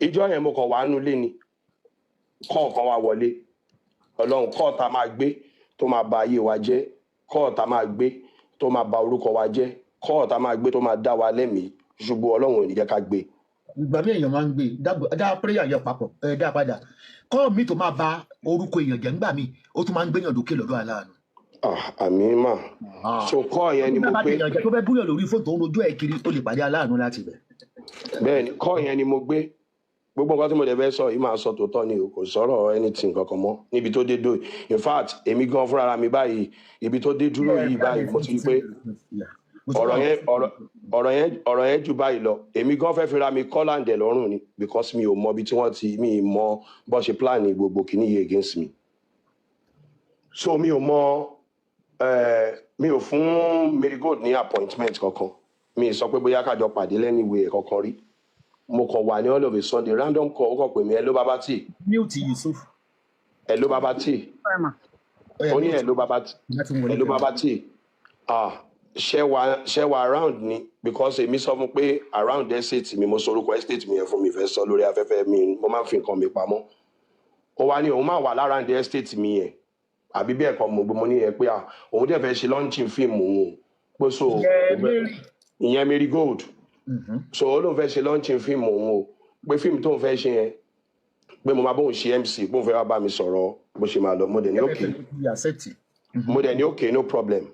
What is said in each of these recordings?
Ìjọ yẹn, mo kàn wá nulẹ̀ ni, kọ̀ọ̀kan wá wọlé. Ọlọ́run, call tá máa gbé tó máa ba ayé wa jẹ́, call tá máa gbé tó máa ba orúkọ wa jẹ́, call tá máa gbé tó máa dá wa lẹ́mìí ṣubú, Ọlọ́run ò ní jẹ́ ká gbé. Ìgbà míì èèyàn máa ń gbé dá prayer yẹn papọ̀, ẹ dá padà. Call mi tó máa ba orúkọ èèyàn jẹ́ ńgbà míì, ó tún máa ń gbéyàn lókè lọ́dọ̀ aláàánú. Ah, àmì mà. So call yẹn ni mo Bá gbé. èèyàn jẹ́ tó fẹ́ búyàn lórí fóònù tó ń rojú ẹ̀ kiri, ó lè pàdé aláàánú láti ibẹ̀. Bẹ́ẹ̀ ni, call yẹn ni mo gbé. Gbogbo nǹkan tí mo dẹ̀ fẹ́ sọ yìí, máa sọ tòótọ́ ni o, kò sọ̀rọ̀ anything kankan mọ́ níbi tó dé dó. In fact, èmi gan fúnra mi báyìí, ibi tó dé dúró yìí báyìí, mo ti rí pé ọ̀rọ̀ yẹn, ọ̀rọ̀ yẹn jù báyìí lọ. Èmi gan fẹ́ fira mi kọ́ láǹdẹ̀ lọ́rùn ni, because mi ò mọ ibi tí wọ́n ti, mi ì mọ bó ṣe plan gbogbo kìíní yìí against me. So mi ò mọ, mi ò fún Marigold ní appointment kankan. Mi ì sọ pé bóyá kájọ pàdé lẹ́niwé kankan rí. Mo kàn wà ní, all of a sudden, random call, ó kàn pè mí, "Hello, Baba T." Mute Yusuf. "Hello, Baba T." Ó ní, "Hello, Baba T." Láti wọlé. "Hello, Baba T. Ah, ṣé wà around ni?" Because èmi sọ fún pé around estate mi, mo sọ orúkọ estate mi yẹn fún mi, fẹ́ sọ lórí afẹ́fẹ́ mi, mo máa ń fi nǹkan mi pamọ́. Ó wá ní òun máa wà lára estate mi yẹn àbí bí ẹ̀kọ́. Mo ní yẹn pé ah, òun dẹ̀ fẹ́ ṣe launching fíìmù òun pé so Ìyẹn Mary. Ìyẹn Mary Gold. So ó lóun fẹ́ ṣe launching fíìmù òun o, pé fíìmù tóun fẹ́ ṣe yẹn, pé mo máa bóun ṣe MC, bóun fẹ́ wá bá mi sọ̀rọ̀ bó ṣe máa lọ. Mo dẹ̀ ní okay. Accept. Mo dẹ̀ ní okay, no problem.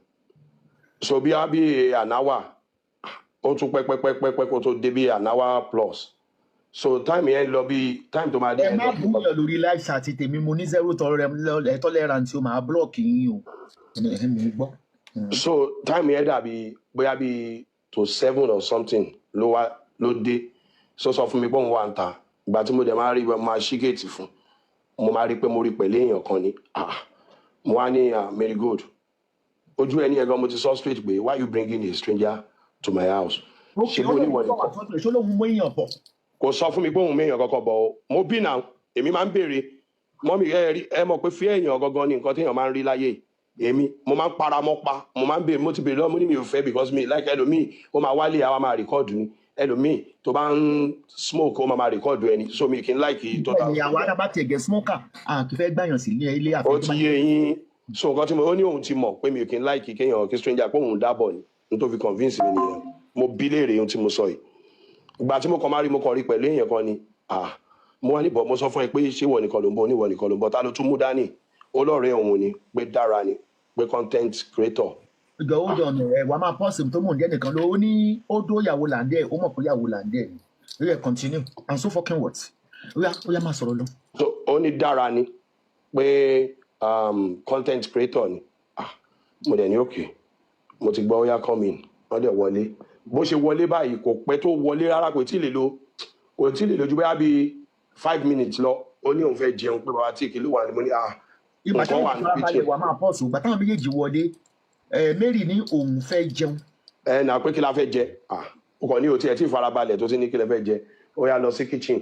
So bí a bí an hour, ó tún pẹ́pẹ́pẹ́pẹ́ kó tó dé, bí an hour plus. So time yẹn lọ, bí time tó máa dé Ẹ yẹn má lọ bí búyàn lórí live chat tèmi. Mo ní zero tolerance o, máa block yín o. Ẹ mò ń gbọ́. So time yẹn dàbí bóyá bí to 7 or something ló wá ló dé. So sọ fún mi pé òun wà ń ta. Ìgbà tí mo dẹ̀ máa rí, mo máa ṣí géètì fún, mo máa rí pé mo rí pẹ̀lú èèyàn kan ni. Ah, mo wá ní, "Ah, Mary Gold." Ojú ẹni yẹn gan, mo ti sọ straight pé, "Why you bringing a stranger to my house?" Ok. Ṣe Ó bó lóun níwọ̀n sọ nìkan. Àtúntò ṣó lóun mú èèyàn pọ̀? Kò sọ fún mi pé òun méèyàn kankan bọ̀ o. Mo bí náà, èmi máa ń béèrè mọ́mí ẹ rí, ẹ mọ̀ pé fí èèyàn gangan ni nǹkan téèyàn máa ń rí láyé. Èmi mo máa ń para mọ́ pa, mo máa ń béèrè. Mo ti béèrè lọ́wọ́, mo ní mi ò fẹ́, because mi like ẹlòmíì, ó máa wálé, àwa máa record ni. Ẹlòmíì tó bá ń smoke, ó máa máa record ẹni. So mi kì í like total. Bẹ́ẹ̀ ni, àwa arábá tiẹ̀ gẹ̀ smoker, à kì í fẹ́ gbàyàn sí ilé ilé Ó àfi ti yé yín. So nǹkan tí mo, ó ní òun ti mọ̀ pé mi ò kì í like kéèyàn, kí stranger, pé òun dábọ̀ ni. N tó fi convince mi nìyẹn. Mo bí léèrè ohun tí mo sọ yìí. Ìgbà tí mo kàn máa rí, mo kàn rí pẹ̀lú èèyàn kan ni. Ah, mo wá níbọ̀, mo sọ fún ẹ pé ṣé ìwọ nìkan ló ń bọ̀? Oníwọ nìkan ló ń bọ̀, ta ló tún mú dání? Ó lọ́ọ̀rẹ́ òun ni, pé dára ni, pé content creator. Ìjọ ó dọ̀nà ẹ̀ wàá máa pọ́ọ̀sì tó mò ń jẹ́ nìkan ló ó ní ó dó ìyàwó làǹdẹ̀, ó mọ̀ pé ìyàwó làǹdẹ̀ ni. Ó yẹ continue and so fucking what? Ó yá, ó yá, máa sọ̀rọ̀ lọ. So ó ní dára ni, pé content creator ni. Ah, mo dẹ̀ ní okay, mo ti gbọ́, ó yá, come in. Wọ́n dẹ̀ wọlé. Bó ṣe wọlé báyìí, kò pẹ́ tó wọlé rárá, kò tí ì lè lo ju bóyá bíi 5 minutes lọ, ó ní òun fẹ́ jẹun, pé bàbá tí kìlú wà ní. Mo ní ah, Ìgbà nǹkan táwọn wà ní farabalẹ̀ kitchen. Wàá máa pọ́ọ̀sì. Ìgbà táwọn méjèèjì wọlé, ẹ Mary ní òun fẹ́ jẹun. Ẹ nà pé kí la fẹ́ jẹ. Ah, ó kàn ní òtí ẹ tí ì farabalẹ̀ tó ti ní kí lẹ fẹ́ jẹ. Ó yá, lọ sí kitchen,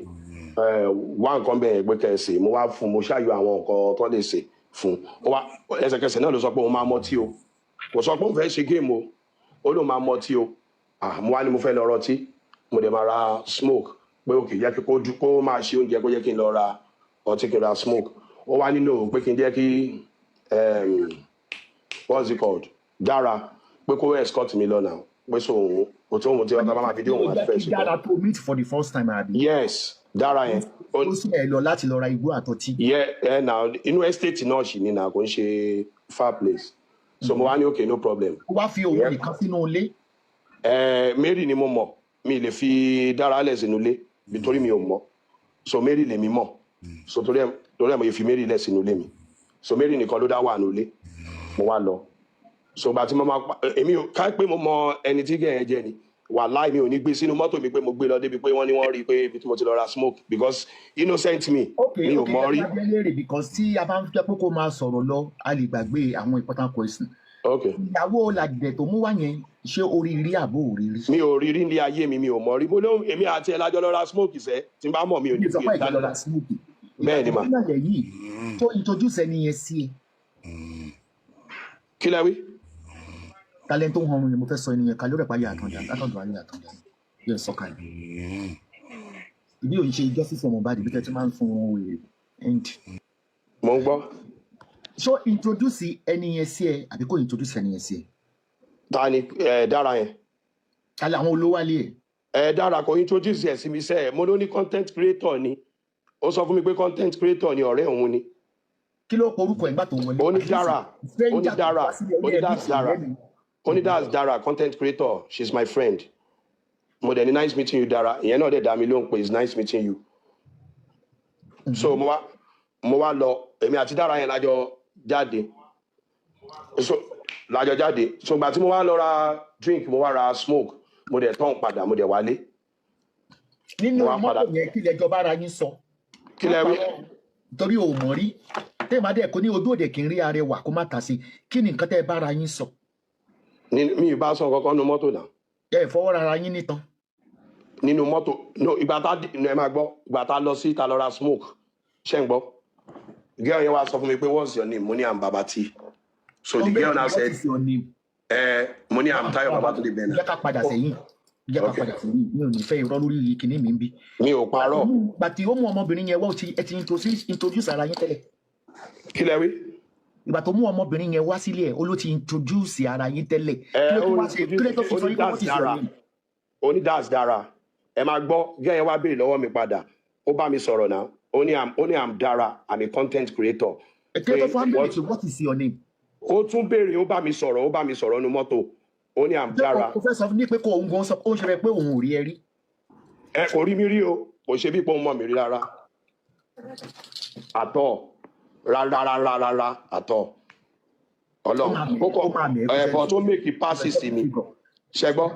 ẹ wá nǹkan bẹ́ẹ̀ pé kẹ́ ẹ sè. Mo wá fún, mo ṣàyọ àwọn nǹkan tó lè sè fún. Ó wá ẹsẹ̀kẹsẹ̀ náà ló sọ pé òun máa mọtí o. Kò sọ pé òun fẹ́ ṣe game o, ó lóun máa mọtí o. Ah, mo wá ní mo fẹ́ lọ rọtí, mo dẹ̀ máa ra smoke, pé okay, jẹ́ kí kó máa ṣe oúnjẹ, kó jẹ́ kí n lọ ra ọtí, kí n ra smoke. Ó wá nínú pé kí n jẹ́ kí what's it called, dára, pé kó escort mi lọ náà, pé so òun kò tó òun tí wọ́n bá máa fi dé, òun àti Jẹ́ fẹ́ kí ṣe dára tó meet for the first time, àbí? Yes, dára yẹn. Ó sì ẹ lọ láti lọ ra igbó àtọtí. Yẹ ẹ na inú estate náà sì ni na, kò ń ṣe far place. So mo wá ní okay, no problem. Ó wá fi òun nìkan sínú ilé. Ẹ Mary ni mo mọ̀, mi lè fi dára lẹ̀ sínú ilé nítorí mi ò mọ̀. So Mary lèmi mọ̀. So torí ẹ mo yẹ fi Mary lẹ̀ sínú ilé mi. So Mary nìkan ló dá wà nínú ilé. Mo wá lọ. So gba tí mo máa pa èmi ò ká pé mo mọ ẹni tí gẹ̀ẹ́ jẹ́ ni, wàláì mi ò ní gbé sínú mọ́tò mi pé mo gbé lọ débi pé wọ́n ní wọ́n rí i pé ibi tí mo ti lọ ra smoke, because innocent me, mi ò Ok. mọ̀ rí. Ẹ bá léèrè, because tí a bá ń fẹ́ pé kó máa sọ̀rọ̀ lọ, a lè gbàgbé àwọn important question. Ok. Ìyàwó làdẹ̀ tó mú wá yẹn, ṣé orí rí àbó òrí rí? Mi ò rí rí ní ayé mi, mi ò mọ̀ rí. Mo lóhun èmi àti ẹ lájọ lọ ra smoke sẹ́, tí n bá mọ̀, mi ò ní Mi sọ gbé pé ìjọ dání. lọ ra smoke. Bẹ́ẹ̀ ni mà. Ìgbà tó yìí tó introduce ẹni yẹn sí ẹ. Kí lẹ wí? Talent tó ń hanrun ni mo fẹ́ sọ ẹni yẹn kalẹ́, ó rẹ̀ parí àtọ̀dá látọ̀dọ̀ ayé àtọ̀dá yẹ sọ́kalẹ̀. Ibi ò ń ṣe justice for Mohbad, ibi tẹ́ ti máa ń fún wọn wèrè end. Mo ń gbọ́. So introduce ẹni yẹn sí ẹ àbí kò introduce ẹni yẹn sí ẹ? Ta ni ẹ dára yẹn? Kálí àwọn olówó alẹ́ ẹ̀. Ẹ dára kò introduce ẹ sí mi sẹ. Mo ló ní content creator ni. Ó sọ fún mi pé content creator ni, ọ̀rẹ́ òun ni. Kí ló porúkọ ẹ̀ nígbà tó wọlé? Ó ní At least Dara, ó ní stranger tó Dara, wá sílẹ̀, ó ó ní ní ẹbí that's tì Dara. lẹ́nu. Ó ní that's Dara, content creator, she's my friend. Mo dẹ̀ ní, "Nice meeting you, Dara." Ìyẹn náà dẹ̀ dá mi lóhùn pé, "It's nice meeting you." So mo wá lọ, èmi àti Dara yẹn lájọ jáde. So lájọ jáde. So ìgbà tí mo wá lọ ra drink, mo wá ra smoke, mo dẹ̀ tán padà, mo dẹ̀ wálé. Nínú Mo wá padà. mọ́tò yẹn, kí lẹjọ bára yín sọ? Kí lẹ wí? Torí o ò mọ̀ rí tẹ́ẹ̀ máa dẹ̀ kó ní ojú òde kì í rí arẹwà kó má ta sí. Kí ni nǹkan tẹ́ ẹ bára yín sọ? Mi ì bá sọ kankan nínú mọ́tò náà. Ẹ fọwọ́ rara yín nítan? Nínú mọ́tò, no. Ìgbà tá, ẹ máa gbọ́, ìgbà tá lọ sí ta lọ ra smoke, ṣé ń gbọ́? Girl yẹn wá sọ fún mi pé, "What's your name?" Mo ní, "I'm Baba T." So the girl now What said, is your name? Ẹ mo ní, "I'm Tayo Babatunde Bernard." Jẹ́ ká padà sẹ́yìn, jẹ́ ká Okay. padà sẹ́yìn. Mi ò ní fẹ́ irọ́ lórí kinní mi ń bí. Mi ò parọ́. Gbàtí ó mú ọmọbìnrin yẹn wá, ó ti ẹ ti introduce ara yín tẹ́lẹ̀? Kí lẹ wí? Ìgbà tó mú ọmọbìnrin yẹn wá sílé ẹ̀, ó ló ti introduce ara yín tẹ́lẹ̀. Ẹ Kí ló ó tún wá ṣe? Kí ló tó fi ó sọ ní yín pé what that's is your Dara. name? Ó ní that's Dara. Ẹ máa gbọ́, girl yẹn wá béèrè lọ́wọ́ mi padà, ó bá mi sọ̀rọ̀ náà. Ó ní, "I'm Dara, I'm a content creator." Kí ló tó Pé fún wa béèrè what pé, "What is your name?" Ó tún béèrè, ó bá mi sọ̀rọ̀, ó bá mi sọ̀rọ̀ nínú mọ́tò. Ó ní, "I'm Ṣé Dara." o fẹ́ sọ ní pé kó òun gan sọ, ó ń ṣe rẹ pé òun ò rí ẹ rí? Ẹ kò rí mi rí o. Kò ṣe bí pé òun mọ̀ mí rí rárá àtọ̀, rárá rárá rárá àtọ̀. Ó Ọlọ́run máa mẹ̀ ó kọ ó máa mẹ̀ ẹ́. Ẹ̀bọ̀ tó make passes sí mi, ṣẹgbọ́,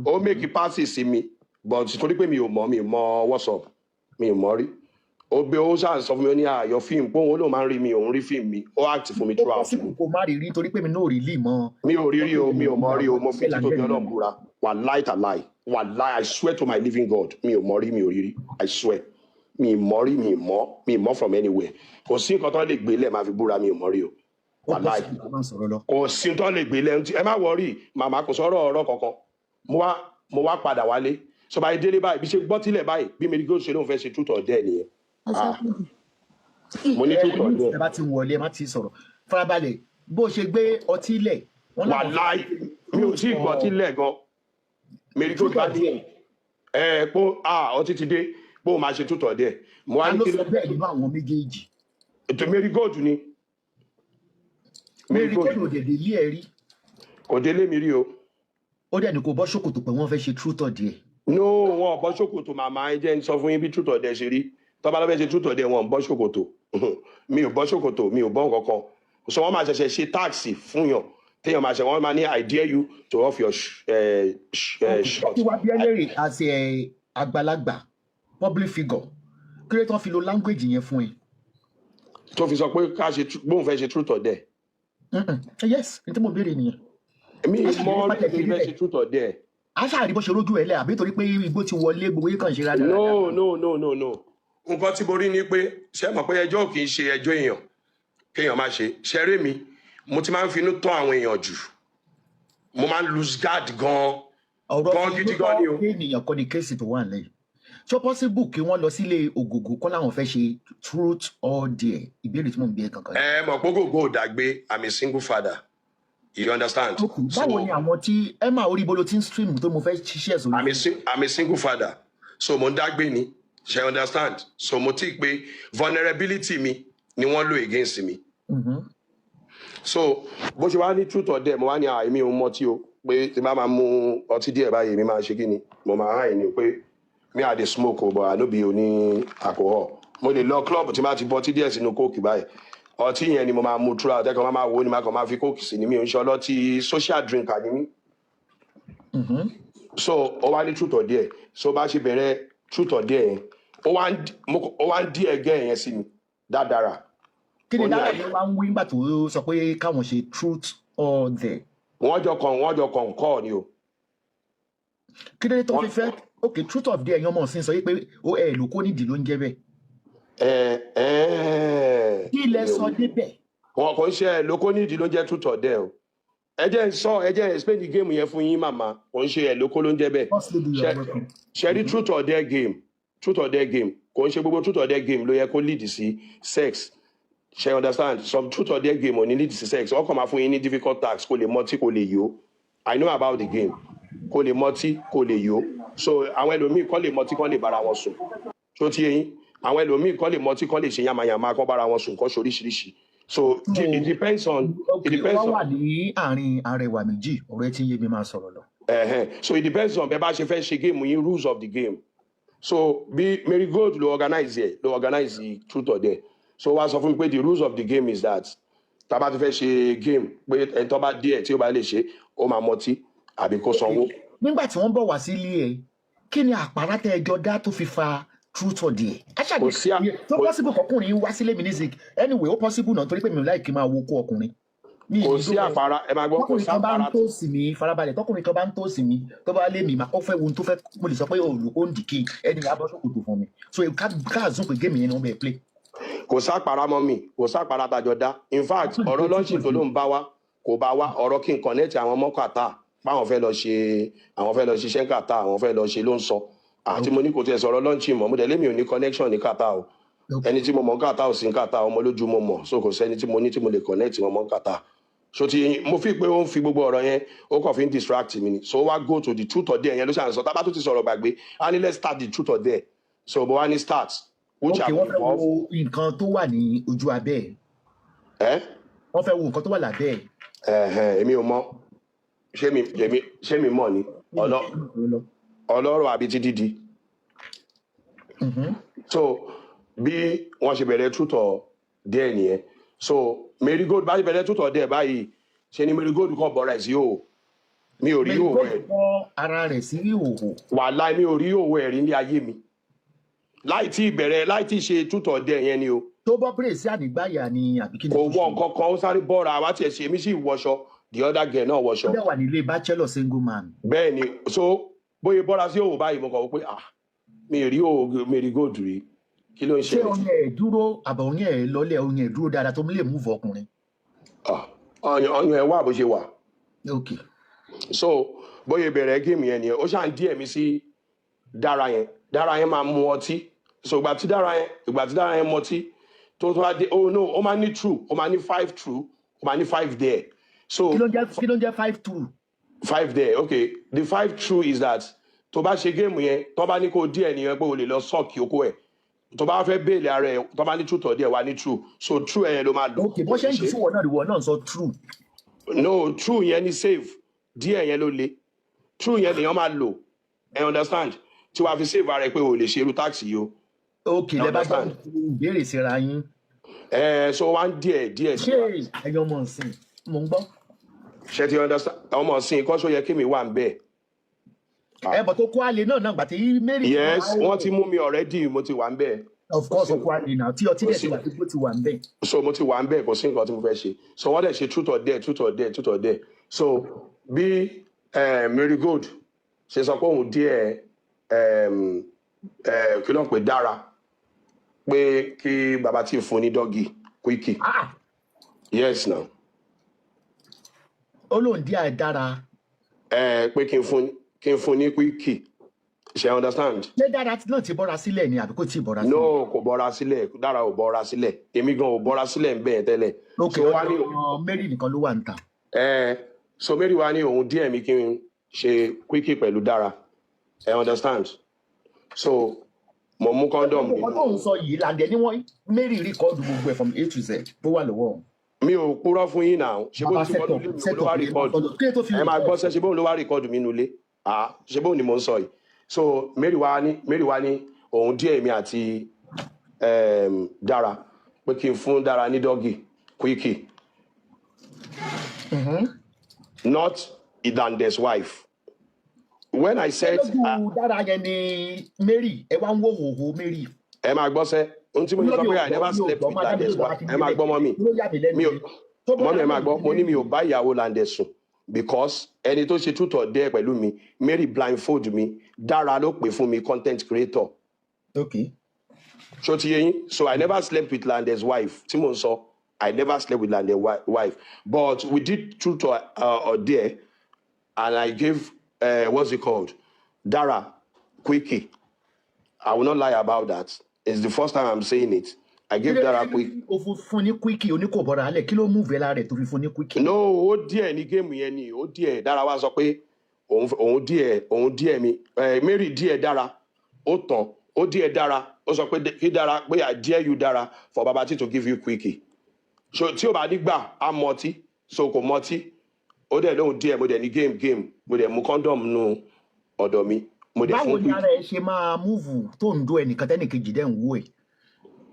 ó make passes sí mi, but torí pé mi ò mọ̀, mi ò mọ̀ WhatsApp, mi ò mọ̀ rí. Ó gbé, ó ṣáà sọ fún mi, ó ní àyọ fíìmù pé òun ló máa ń rí mi, òun rí fíìmù mi, ó act fún mi Ó throughout. possible kó má rí rí torí pé mi náà ò rí lì mọ́. Mi ò rí rí o, mi ò mọ̀ rí o. Mo fi títóbi Ọlọ́run búra, wàláì tàláì, wàláì, I swear to my living God, mi ò mọ̀ rí, mi ò rí rí. I swear, mi ì mọ̀ rí, mi ì mọ̀, mi ì mọ̀ from anywhere. Kò sí nǹkan tó lè gbé lẹ̀ máa fi búra, mi ò mọ̀ rí o. Ó Wàláì. possible kó má sọ̀rọ̀ lọ. Kò sí tó lè gbé lẹ̀. Ẹ má worry, màmá, kò sọ̀rọ̀ ọ̀rọ̀ kankan. Mo wá padà wálé. Sọ báyìí délé báyìí, bí ṣe gbọ́ tílẹ̀ báyìí, bí mi ṣe lóun fẹ́ ṣe truth or dare nìyẹn. Ah, mo ní Ẹ truth or dare. Ẹ bá ti wọlé, ẹ má ti sọ̀rọ̀, farabalẹ̀. Bó ṣe gbé ọtí lẹ̀, wọ́n láwọn Wàláì, mi ò tí ì gbọ́ tílẹ̀ gan, Mary truth Gold bá or ní dare. Ẹ pé ah, ọtí ti dé, pé ó máa ṣe truth or dare. Mo wá Ta ní ló kí sọ bẹ́ẹ̀ nínú àwọn méjèèjì? Ètò Mary Gold ni Mary Mary Gold. Gold ò dẹ̀ délé ẹ rí? Kò délé mi rí o. Ó dẹ̀ ní kó bọ́ ṣòkòtò pé wọ́n fẹ́ ṣe truth or dare? No, wọn ò bọ́ ṣòkòtò, màmá. Ẹ jẹ́ ń sọ fún yín bí truth or dare ṣe rí. Tọ́ba lọ́fẹ́ ṣe truth or dare, wọn ò bọ́ ṣòkòtò. Mi ò bọ́ ṣòkòtò, mi ò bọ́ nǹkan kan. So wọ́n máa ṣẹ̀ṣẹ̀ ṣe task fún yàn téèyàn máa ṣe. Wọ́n máa ní, "I dare you to off your shirt." Kí wá bí ẹlẹ́rìí as a àgbàlagbà public figure, kí ló tán fi lo language yẹn fún ẹ? Tó fi sọ pé ká ṣe bóun fẹ́ ṣe truth or dare? Yes, ní tí mo béèrè nìyẹn. Mi A ṣàlàyé mọ pàtàkì rí tó fi fẹ́ níbẹ̀. ṣe truth or dare. A ṣáà rí bó ṣe rójú ẹ lẹ, àbí torí pé igbó ti wọlé, gbogbo yìí kàn ṣe rádaràda? No, no, no, no, no. Nǹkan tí mo rí ni pé, ṣé mọ̀ pé ẹjọ́ kì í ṣe ẹjọ́ èèyàn kéèyàn má ṣe ṣeré mi. Mo ti máa ń finú tán àwọn èèyàn jù, mo máa ń lose guard gan. Ọ̀rọ̀ Gan fi gidi inú gan ni o. tán ènìyàn kọ́ ni case tó wà nílẹ̀ yìí. Ṣó possible kí wọ́n lọ sílé ògògó kọ́ láwọn fẹ́ ṣe truth or dare? Ìbéèrè tí mò ń bí ẹ kankan ni. Ẹ mọ̀ pé gbogbo ò dàgbé. I'm a single father, you understand? Ok, So báwo ni àwọn tí ẹ máa orí bolo tí ń stream tó mo fẹ́ ṣiṣẹ́ sórí? I'm a single father, so mo ń dágbé ni, ṣe understand? So mo ti pé vulnerability mi ni wọ́n lò against mi. So bó ṣe wá ní truth or dare, mo wá ní àìmí òun mọtí o, pé tí bá máa mu ọtí díẹ̀ báyìí, èmi máa ṣe kí ni, mo máa hàn ní pé me, I dey smoke o, but I no be oní alcohol. Mo lè lọ club, tí bá ti bọ ọtí díẹ̀ sínú Coke báyìí, ọtí yẹn ni mo máa mu throughout. Ẹ̀kan máa máa wo ni máa kàn máa fi Coke sí ni. Mi ò ń ṣe ọlọ́tí, social drinker ni mí. So ó wá ní truth or dare. So bá ṣe bẹ̀rẹ̀ truth or dare yẹn, ó wá ń dí ẹgẹ́ yẹn sí mi dáadáa. Kí ni Ó ní dára àyè. yẹn wá ń wí nígbà tó sọ pé káwọn ṣe truth or dare? Wọ́n jọ kàn kọ́ ni o. Kí ló dé tó Wọ́n fi fẹ́? Ok, truth or dare, ẹ̀yin ọmọ ọ̀sìn sọ yìí pé ó ẹ̀ ló kó nídìí ló ń jẹ́ bẹ́ẹ̀. Ẹ ẹ Kí lẹ mi ò sọ débẹ̀? Wọn kò ń ṣe lóko nídìí ló ń jẹ́ truth or dare o. Ẹ jẹ́ ń sọ, ẹ jẹ́ ń explain the game yẹn fún yín, màmá. Kò ń ṣe ẹ lóko ló ń jẹ́ bẹ́ẹ̀. First lady, you Ṣe are welcome. ṣe rí truth or dare game. Truth or dare game, kò ń ṣe gbogbo truth or dare game ló yẹ kó lead sí sex. Ṣe understand? Some truth or dare game ò ní lead sí sex. Wọ́n kàn máa fún yín ní difficult task, kó lè mọtí, kó lè yó. I know about the game. Kó lè mọtí, kó lè yó. So àwọn ẹlòmíì kọ́ lè mọtí, kọ́ lè bára wọn sùn. Tó ti yé yín? Àwọn ẹlòmíì kọ́ lè mọtí, kọ́ lè ṣe yamayama, kọ́ bára wọn sùn, kọ́ ṣoríṣiríṣi. So So it depends on it ok, ó depends wá on wà ní àárín arẹwà méjì, ọ̀rọ̀ ẹ ti ń yé mi, máa sọ̀rọ̀ lọ. So it depends on bẹ́ẹ̀ bá ṣe fẹ́ ṣe game yín, rules of the game. So bí Mary Gold ló organize ẹ, ló organize the truth or dare. So wá sọ fún mi pé the rules of the game is that tá a bá ti fẹ́ ṣe game, pé ẹni tó bá díẹ̀ tí ó bá lè ṣe, ó máa mọtí àbí kó sanwó. Nígbà tí wọ́n bọ̀ wá sílé ẹ, kí ni àpárá tẹ ẹjọ́ dá tó fi fa truth or dare? Kò sí Tó kò possible kọkùnrin wá sílé mi ní zik. Anyway, ó possible náà, torí pé mi ò like máa wo kó ọkùnrin mi. Kò Ìlú sí àpárá, ẹ máa gbọ́, kò tọkùnrin sí kan bá ń àpárá. tòsí mi, farabalẹ̀, tọkùnrin kan bá ń tòsí mi, tó bá lé mi, màá kọ́ fẹ́ wo ohun tó fẹ́. Mo lè sọ pé òòlù ó ń dìkì ẹni yà bọ́ sókòtò fún mi. So ká zoom pé game yẹn ni wọ́n bẹ̀ play. Kò sápárá mọ́ mi, kò sápárá tajọ dá. In fact, ọ̀rọ̀ launching tó ló ń bá wa, kò bá wa. Ọ̀rọ̀ kí n connect àwọn ọmọ kàtà páwọn fẹ́ lọ ṣe, àwọn fẹ́ lọ ṣiṣẹ́ kàtà, àwọn fẹ́ lọ ṣe ló ń sọ. Àti mo ní kò tiẹ̀ sọ̀rọ̀ launching mọ́. Mo dẹ̀ lémi ò ní connection ní kàtà o. Ẹni tí mo mọ̀ kàtà ò sí kàtà, ọmọ lójú mo mọ̀. So kò sẹ́ni tí mo ní tí mo lè connect wọn mọ́ kàtà. So ti mo fi pé ó ń fi gbogbo ọ̀rọ̀ yẹn, ó kàn fi ń distract mi ni. So ó wá go to the truth or dare yẹn ló ṣàn sọ. Tábà tó ti sọ̀rọ̀ gbàgbé, á ní, "Let's start the truth or dare." So mo wá ní start, which Ok, have wọ́n fẹ́ involved wo nǹkan tó wà ní ojú abẹ́ ẹ̀. Ẹ́ Wọ́n fẹ́ wo nǹkan tó wà lábẹ́ ẹ̀. Ẹ̀hẹ̀n, èmi ò mọ̀. Ṣé mi, èmi, ṣé mi mọ̀ ni ọlọ́rọ̀ àbí ti dídì? So bí wọ́n ṣe bẹ̀rẹ̀ truth or dare nìyẹn. So Mary Gold, bá ṣe bẹ̀rẹ̀ truth or dare báyìí, ṣe ni Mary Gold kàn bọ́ra ẹ̀ sí o. Mi ò rí Mary òwò Gold ẹ̀. bọ́ ara rẹ̀ sí ìhòòhò? Wàláì, mi ò rí òwò ẹ̀ rí ní ayé mi, láì tí ìbẹ̀rẹ̀, láì tí ṣe truth or dare yẹn ni o. Tó bọ́ bírèsì ànígbáyà ni àbí kí ni Kò tó wọ ṣe? nǹkan kan, ó sáré bọ́ra wá tiẹ̀ ṣe. Èmi sì wọṣọ, the other girl náà Ó wọṣọ. dẹ̀ wà nílé bachelor single man. Bẹ́ẹ̀ ni. So bóyá bọ́ra sí òwò báyìí, mo kàn wò pé, ah, mi ì rí òwò Mary Gold rí, kí ló ń Ṣé ṣẹlẹ̀? oyin ẹ̀ dúró àbọ̀ oyin ẹ̀ lọ́lẹ̀? Oyin ẹ̀ dúró dáadáa tó lè move ọkùnrin? Ah, ọyàn ẹ̀ wà bó ṣe wà. So bóyá bẹ̀rẹ̀ game yẹn nìyẹn. Ó ṣàn díẹ̀ mi sí Dára yẹn. Dára yẹn máa mu ọtí. So ìgbà tí Dára yẹn mọtí tó wá dé, oh no, ó máa ní true, ó máa ní five true, ó máa ní five dare. So Kí ló ń jẹ́ five true? Five dare. Okay, the five true is that tó bá ṣe game yẹn, tó bá ní kó díẹ̀ nìyẹn pé o lè lọ suck okó ẹ̀, tó bá fẹ́ béèlì ara ẹ̀, tó bá ní truth or dare, wà ní true. So true ẹ̀ yẹn ló máa lò. Ok, bó ṣe ń jù sí wọn náà, ìwọ náà sọ true. No, true yẹn ní save, díẹ̀ yẹn ló le. True yẹn lèèyàn máa lò, ẹ understand, tí wàá fi save ara ẹ pé o lè ṣe irú task yìí o. Ok. Ẹ Lẹ bá jọ understand? ìbéèrè síra yín. Ẹ so wá ń díẹ̀ díẹ̀ Ṣé sí wa. ẹ̀yin ọmọ ìsìn, mò ń gbọ́. Ṣe ti understand? Ọmọ ọ̀sìn kọ́, ṣó yẹ kí mi wà ń bẹ̀? Ẹ bọ̀ tó kó àlè náà gbàtí Mary ti Yes, wá. wọ́n ti mú mi already, mo ti wà ń bẹ̀. Of course, ó kó àlè náà tí ọtí Kò dẹ̀ sí ti wà, tí ó ti wà ń bẹ̀. So mo ti wà ń bẹ̀, kò sí nǹkan tí mo fẹ́ ṣe. So wọ́n dẹ̀ ṣe truth or dare, truth or dare, truth or dare. So bí Mary Gold ṣe sọ pé òun dare, kí ló ń pè, Dára, pé kí bàbá tí fún ní doggy quickie. Ah! Yes now. Ó lóun dare Dára? Pé kí n fún ní quickie, ṣe understand? Ṣé Dára náà ti bọ́ra sílẹ̀ ni àbí kò tí ì bọ́ra sílẹ̀? No, kò bọ́ra sílẹ̀. Dára ò bọ́ra sílẹ̀. Èmi gan ò bọ́ra sílẹ̀ ń bẹ́ẹ̀ tẹ́lẹ̀. Ok. So wá ní Ọ̀dọ̀ Mary nìkan ló wà ń ta. So Mary wá ní òun dare mi kí n ṣe quickie pẹ̀lú Dára, ẹ understand? So mo mú condom. Gbogbo nǹkan tó ń sọ yìí làǹdẹ̀ ni wọ́n Mary record gbogbo ẹ̀ from A to Z tó wà lọ́wọ́ òun. Mi ò purọ́ fún yín náà. Ṣé bó Bàbá ti set wọnú up ilé mi set ló wá up yẹn record. Kí ló tó fi Ẹ máa gbọ́ record? sẹ́, ṣe bóun ló wá record mi nulẹ̀? Ah, ṣe bóun ni mò ń sọ yìí? So Mary wá ní òun dare mi àti Dára pé kí n fún Dára ní doggy quickie, not Idande's wife. When I Ṣé said lójú Dára yẹn ni Mary ẹ wá ń wò hòhò Mary? Ẹ máa gbọ́ sẹ́, ohun tí mo ní sọ Mi pé ò I never gbọ́, mi ò slept gbọ́ with máa dá mi Lande's lóhùn wife. láti Ẹ máa délẹ̀. gbọ́, mummy. Ló yà mí lẹ́nu Mi ò ni tó bọ́ra Mummy, ẹ máa lójú gbọ́, mo ní mi ò Mary. bá ìyàwó Lande sùn because ẹni tó ṣe truth or dare pẹ̀lú mi, Mary blindfold mi, Dára ló pè fún mi, content creator. Ṣó ti yé yín? So I never slept with Lande's wife tí mò ń sọ. I never slept with Lande's wife, but we did truth or dare and I gave what's it called, Dara quickie. I will not lie about that. It's the first time I'm saying it. I Kí gave ló Dara dé quick. tí o fún ní quickie, oníkò bọ́ra alẹ̀? Kí ló mú vẹ́lá rẹ̀ tó fi fún ní quickie? No, ó díẹ̀ ní game yẹn ni, ó díẹ̀. Dara wá sọ pé òun díẹ̀, òun díẹ̀ mi. Mary díẹ̀ Dara, ó tàn, ó díẹ̀ Dara, ó sọ pé kí Dara pé, "I dare you, Dara, for Baba T to give you quickie." So tí o bá ní gbà, á mọtí, so kò mọtí. Ó dẹ̀ lóhun díẹ̀, mo dẹ̀ ní game game, mo dẹ̀ mú condom nu ọ̀dọ̀ mi, mo dẹ̀ Báwo fún ni quickie. ara ẹ ṣe máa move tó ń dó ẹnìkan tẹ́nìkejì dẹ̀ ń wó ẹ̀?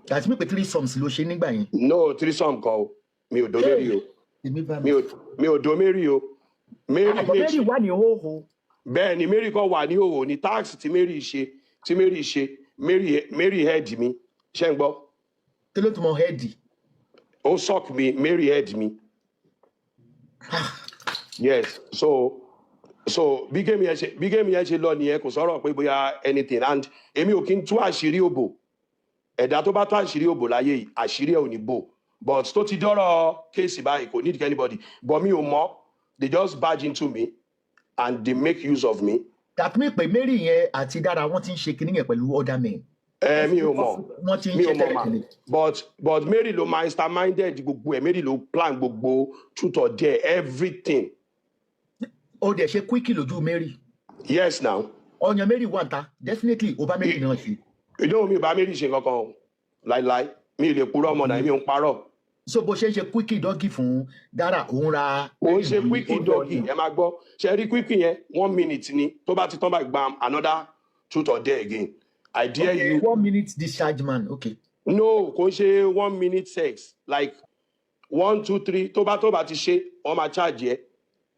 Àti pé threesomes ló ṣe nígbà yẹn? No, threesome kọ́ o, mi ò dó Mary o. Èmi bá Mi mi. ò, mi ò dó Mary o. Mary Àbọ̀ Mary méjì wà ní hóhó. Bẹ́ẹ̀ ni, Mary kan wà ní òwò ní tax tí Mary ṣe Mary head mi, ṣé ń gbọ́? Kí ló tún mọ head? Ó suck mi, Mary head mi, yes. So bí game yẹn ṣe lọ nìyẹn. Kò sọ̀rọ̀ pé bóyá anything, and èmi ò kí ń tú àṣírí òbò. Ẹ̀dá tó bá tú àṣírí òbò láyé yìí, àṣírí ẹ̀ ò ní bò. But tó ti dọ́rọ̀ case báyìí, kò need anybody, but mi ò mọ̀. They just barge into me and they make use of me. That mean pé Mary yẹn àti Dára, wọ́n ti ń ṣe kinní yẹn pẹ̀lú other men? Ẹ mi ò mọ̀. Wọ́n ti ń Mi ṣe ò mọ̀ mà. tẹ́lẹ̀tẹ́lẹ̀. But Mary ló masterminded gbogbo ẹ̀. Mary ló plan gbogbo truth or dare, everything. Ó dẹ̀ ṣe quickie lójú Mary? Yes now. Ọyàn Mary wà ń ta, definitely ó bá Mary náà ṣe. Ìdóhùn mi ò bá Mary ṣe kankan o, láíláí. Mi ò lè purọ́ ọmọ náà, mi ò ń parọ́. So bó ṣe ń ṣe quickie doggy fún Dára, òun ra Kò ń Mary ṣe ní quickie ó lọ doggy. ní. Ẹ máa gbọ́, ṣe rí quickie yẹn, 1 minute ni. Tó bá ti tán báyìí, gbam, another truth or dare again. I dare you. 1 minute discharge man, okay. No, kò ń ṣe 1 minute sex, like one, two, three. Tó bá ti ṣe, wọ́n máa charge ẹ.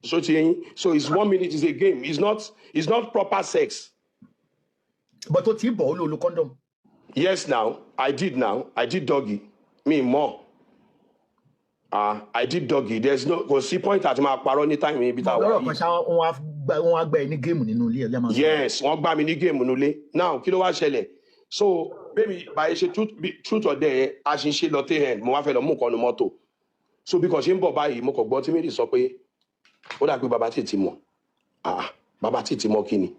So ti yẹn, so it's 1 minute, is a game. It's not proper sex. But tó ti bọ̀, ó lò lo condom. Yes now, I did now. I did doggy. Mi mọ̀. Ah, I did doggy. There's no, kò sí point àti máa parọ́ ní time ibi tá a wà Lọ́rọ̀ kan yìí. ṣá, wọ́n á gbá ẹ ní game nínú ilé ẹ̀ lẹ́mọ̀ sọ. Yes, wọ́n gbá mi ní game nulẹ̀. Now, kí ló wá ṣẹlẹ̀? So baby, báyìí ṣe truth or dare yẹn, a ṣe ń ṣe lọ tẹ́ end, mo wá fẹ́ lọ mú nǹkan nu mọ́tò. So bí kò ṣe ń bọ̀ báyìí, mo kàn gbọ́ tí Mary sọ pé ó dà pé Baba T ti mọ̀. Ah, Baba T ti mọ̀ kí ni?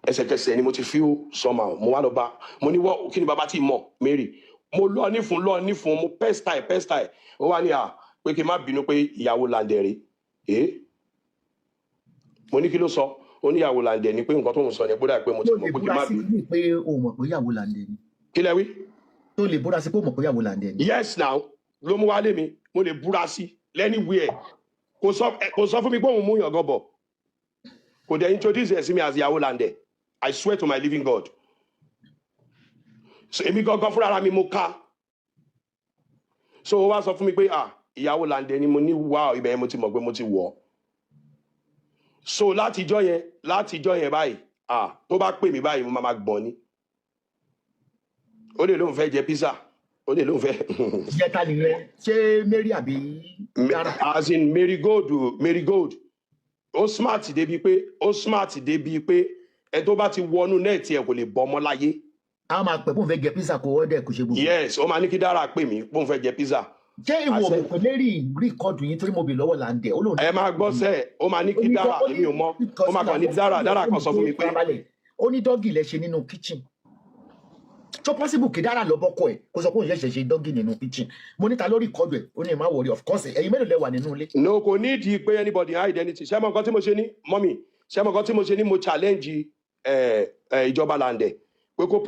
Ẹsẹ̀kẹsẹ̀ ni mo ti feel somehow. Mo wá lọ bá, mo ní wọ́ kí ni Baba T mọ̀ Mary? Mo lọ nífun, lọ nífun, mo pester ẹ̀, pester ẹ̀. Ó wá ní à pé kí n má bínú pé ìyàwó làǹdẹ̀ rè é. Mo ní kí ló sọ? Ó ní ìyàwó làǹdẹ̀ ni, pé nǹkan tó ń sọ ni pé ó dà pé mo ti Tó mọ̀ lè pé kí n búra má sí bínú. ní pé o mọ̀ pé ìyàwó Làǹdẹ̀ ni? Kí lẹ wí? Tó lè búra sí pé o mọ̀ pé ìyàwó Làǹdẹ̀ ni? Yes now, ló mú wálé mi. Mo lè búra sí anywhere. Kò sọ fún mi pé òun mú yàn gan bọ̀. Kò dẹ̀ introduce ẹ̀ sí mi as ìyàwó làǹdẹ̀. I swear to my living God. So èmi gangan fúnra mi, mo ká. So ó wá sọ fún mi pé, ah, ìyàwó làǹdẹ̀ ni. Mo ní wow, ibẹ̀ yẹn mo ti mọ̀ pé mo ti wọ̀ ọ́. So látijọ́ yẹn báyìí, ah, tó bá pè mí báyìí, mo máa gbọ̀n ni. Ó lè lóun fẹ́ jẹ pizza, ó lè lóun fẹ́. Jẹta nìyẹn, ṣé Mary àbí Dára? As in Marigold o, Marigold. Ó smart débi pé ẹ tó bá ti wọnú net ẹ, kò lè bọ́ ọmọ láyé. A máa pẹ̀ bóun fẹ́ jẹ pizza, kó order, kó ṣe gbogbo. Yes, ó máa ní kí Dára pè mí bóun fẹ́ jẹ pizza. Ṣé ìwọ Àṣẹ. mọ̀ pé Mary record yín? Torí mo bì lọ́wọ́ Làǹdẹ̀, ó lóun Ẹ máa gbọ́ sẹ́, ó máa ní ó kí ní Dára ó ní èmi ò mọ̀, ó máa kàn ní Dára kan sọ fún mi pé farabalẹ̀. Ó ní doggy lẹ ṣe nínú kitchen. Tó possible kí Dára lọ bọ́kọ ẹ̀ kó sọ pé òun ṣẹ̀ṣẹ̀ ṣe doggy nínú kitchen? Mo níta lórí record ẹ̀. Ó ní má worry, of course. Ẹ̀yin mélòó lẹ wà nínú ilé? No, kò ní ìdí pé anybody hide anything. Ṣé mo nǹkan tí mo ṣe ní mọ́mì? Ṣé mo nǹkan tí mo ṣe ní? Mo challenge ìjọba Làǹdẹ̀ pé kó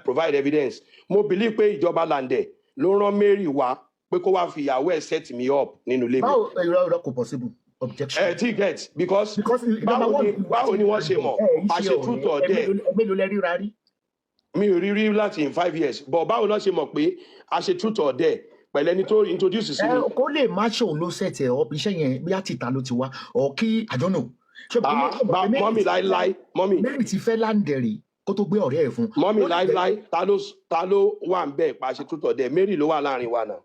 provide evidence. Mo believe pé ìjọba Làǹdẹ̀ ló rán Mary wá pé kó wá fi ìyàwó ẹ̀ set me up nínú ilé mi. Báwo? Irọ́, irọ́, kò possible. Objection. Ẹ tí get because Because number báwo one, ni, báwo ni wọ́n ṣe mọ̀ ẹ a ṣe ṣe truth or ọ̀rẹ́ dare? Ẹ mélòó lẹ ríra rí? Mi ò rí rí láti in 5 years, but báwo ló ṣe mọ̀ pé a ṣe truth or dare pẹ̀lú ẹni tó introduce sí Ẹ mi? Kó lè má ṣe òun ló set ẹ up. Iṣẹ́ yẹn, bí àtìta ló ti wá or kí, I don't know. Ṣé Ah, bá mọ́mì, láíláí, mọ́mì. Mary ti fẹ́ Làǹdẹ̀ rí kó tó gbé ọ̀rẹ́ ẹ̀ fún. Mọ́mì, Ó lè jẹ́ láíláí. Ta ló wà ń bẹ̀ pa ṣe truth or dare? Mary ló wà láàrin wa náà.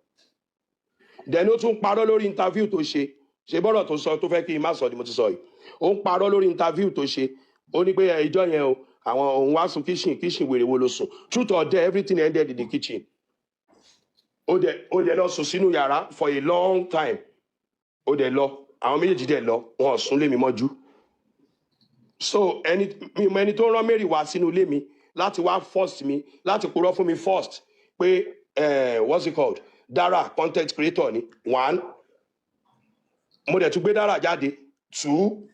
Then ó tún parọ́ lórí interview tó ṣe. Ṣe bọ́rọ̀ tó sọ tó fẹ́ kí n má sọ ni mo ti sọ yìí. Ó ń parọ́ lórí interview tó ṣe. Ó ní pé ẹ, ìjọ yẹn o, àwọn òun wá sùn kitchen. Kitchen wèrè wo ló sùn? Truth or dare, everything ended in the kitchen. Ó dẹ̀ lọ sùn sínú yàrá for a long time. Ó dẹ̀ lọ, àwọn méjèèjì dẹ̀ lọ, wọn ò sún lé mi mọ́jú. So ẹni mi mọ ẹni tó rán Mary wá sínú ilé mi láti wá first mi, láti purọ́ fún mi first pé what's it called, Dara content creator ni. One, mo dẹ̀ tún gbé Dara jáde. Two,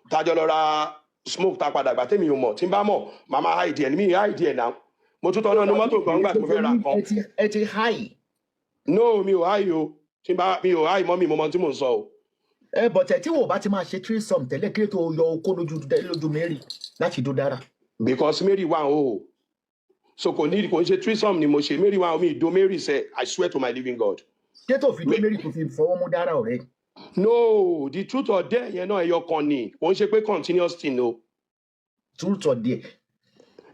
tájọ lọ ra smoke, ta padà gbà tèmi ò mọ̀. Tí n bá mọ̀, màá máa hide ẹ̀ ní mi hide ẹ̀ náà. Mo tún tọ́nà ní mọ́tò kan nígbà tí mo fẹ́ ra nǹkan. Ẹ ti high. No, mi ò high o. Tí n bá mi ò high mọ́ mi, mo mọ tí mò ń sọ o. Ẹ bọ̀tẹ̀ tí wò bá ti máa ṣe threesome tẹ́lẹ̀, kí ló tó yọ okó lójú Mary láti dó Dára? Because Mary wà o, so kò ní, kò ń ṣe threesome ni mo ṣe. Mary wà, mi ìdó Mary sẹ. I swear to my living God. Ṣé tó fi dó Mary tó fi fọwọ́ mú Dára ọ̀rẹ́? No, the truth or dare yẹn náà, ẹyọ kan ni. Kò ń ṣe pé continuous thing o. Truth or dare.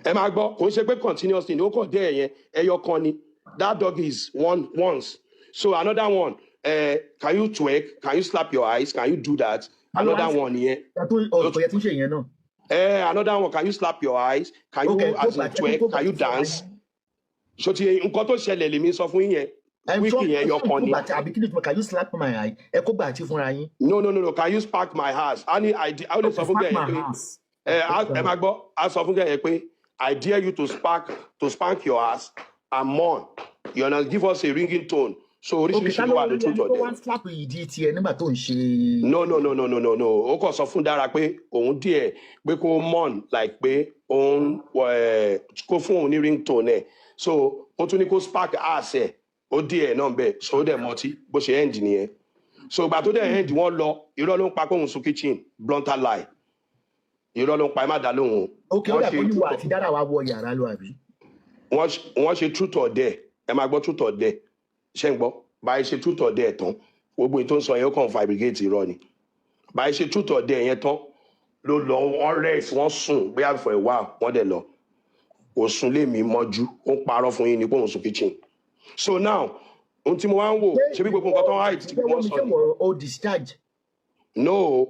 Ẹ máa gbọ́, kò ń ṣe pé continuous thing. Ó kàn dare yẹn, ẹyọ kan ni. That dog is one once. So another one, can you twerk? Can you slap your eyes? Can you do that? Another one yẹn. Ọ̀tọ̀ yẹn tún ṣe yẹn náà. Another one, can you slap your eyes? Can you Okay, as in twerk? Can you dance? So ti nǹkan tó ṣẹlẹ̀ lèmi sọ fún yín yẹn. Wíìkì yẹn, ẹyọ kan ni. Àbí kí ni ìtumọ̀ "can you slap my eye"? Ẹ kó gbà àti fúnra yín. No, no, no, no, "Can you spark my ass?" A ní a lè sọ fún gẹ̀yẹ́ pé ẹ máa gbọ́, a sọ fún gẹ̀yẹ́ pé, "I dare you to spank your ass and mourn. You know, give us a ringing tone." So oríṣiríṣi ló wà ní truth or Tó wá dare. ń slap ìdí tiẹ̀ nígbà tó ń ṣe. No, no, no, no, no, no, no. Ó kàn sọ fún Dára pé òun díẹ̀ pé kó mourn, like pé òun kó fún òun ní ringtone ẹ̀. So ó tún ní kó spark ass ẹ̀, ó díẹ̀ náà bẹ́ẹ̀. So ó dẹ̀ mọtí, bó ṣe end nìyẹn. So ìgbà tó dẹ̀ end, wọ́n lọ. Irọ́ ló ń pa pé òun sun kitchen. Blunter lie, irọ́ ló ń pa. Ẹ má dá lóhùn o. Ok, ó Wọ́n dà ṣe pé oníwà àti Dára wa wọ yàrá lọ, àbí? Wọ́n ṣe truth or dare. Ẹ máa gbọ́, truth or dare, ṣé ń gbọ́? Báyìí ṣe truth or dare tán, gbogbo èyí tó ń sọ yẹn, ó kàn fabricate irọ́ ni. Báyìí ṣe truth or dare yẹn tán ló lọ. Wọ́n rest, wọ́n sùn bóyá for a while, wọ́n dẹ̀ lọ. Kò sùn lé mi mọ́jú. Ó ń parọ́ fún yín ni pé òun sùn kitchen. So now, ohun tí mo wá ń wò, ṣé bí gbogbo nǹkan tó ń hide tí wọ́n sọ Ṣé ni. wọ́n ó discharge? No.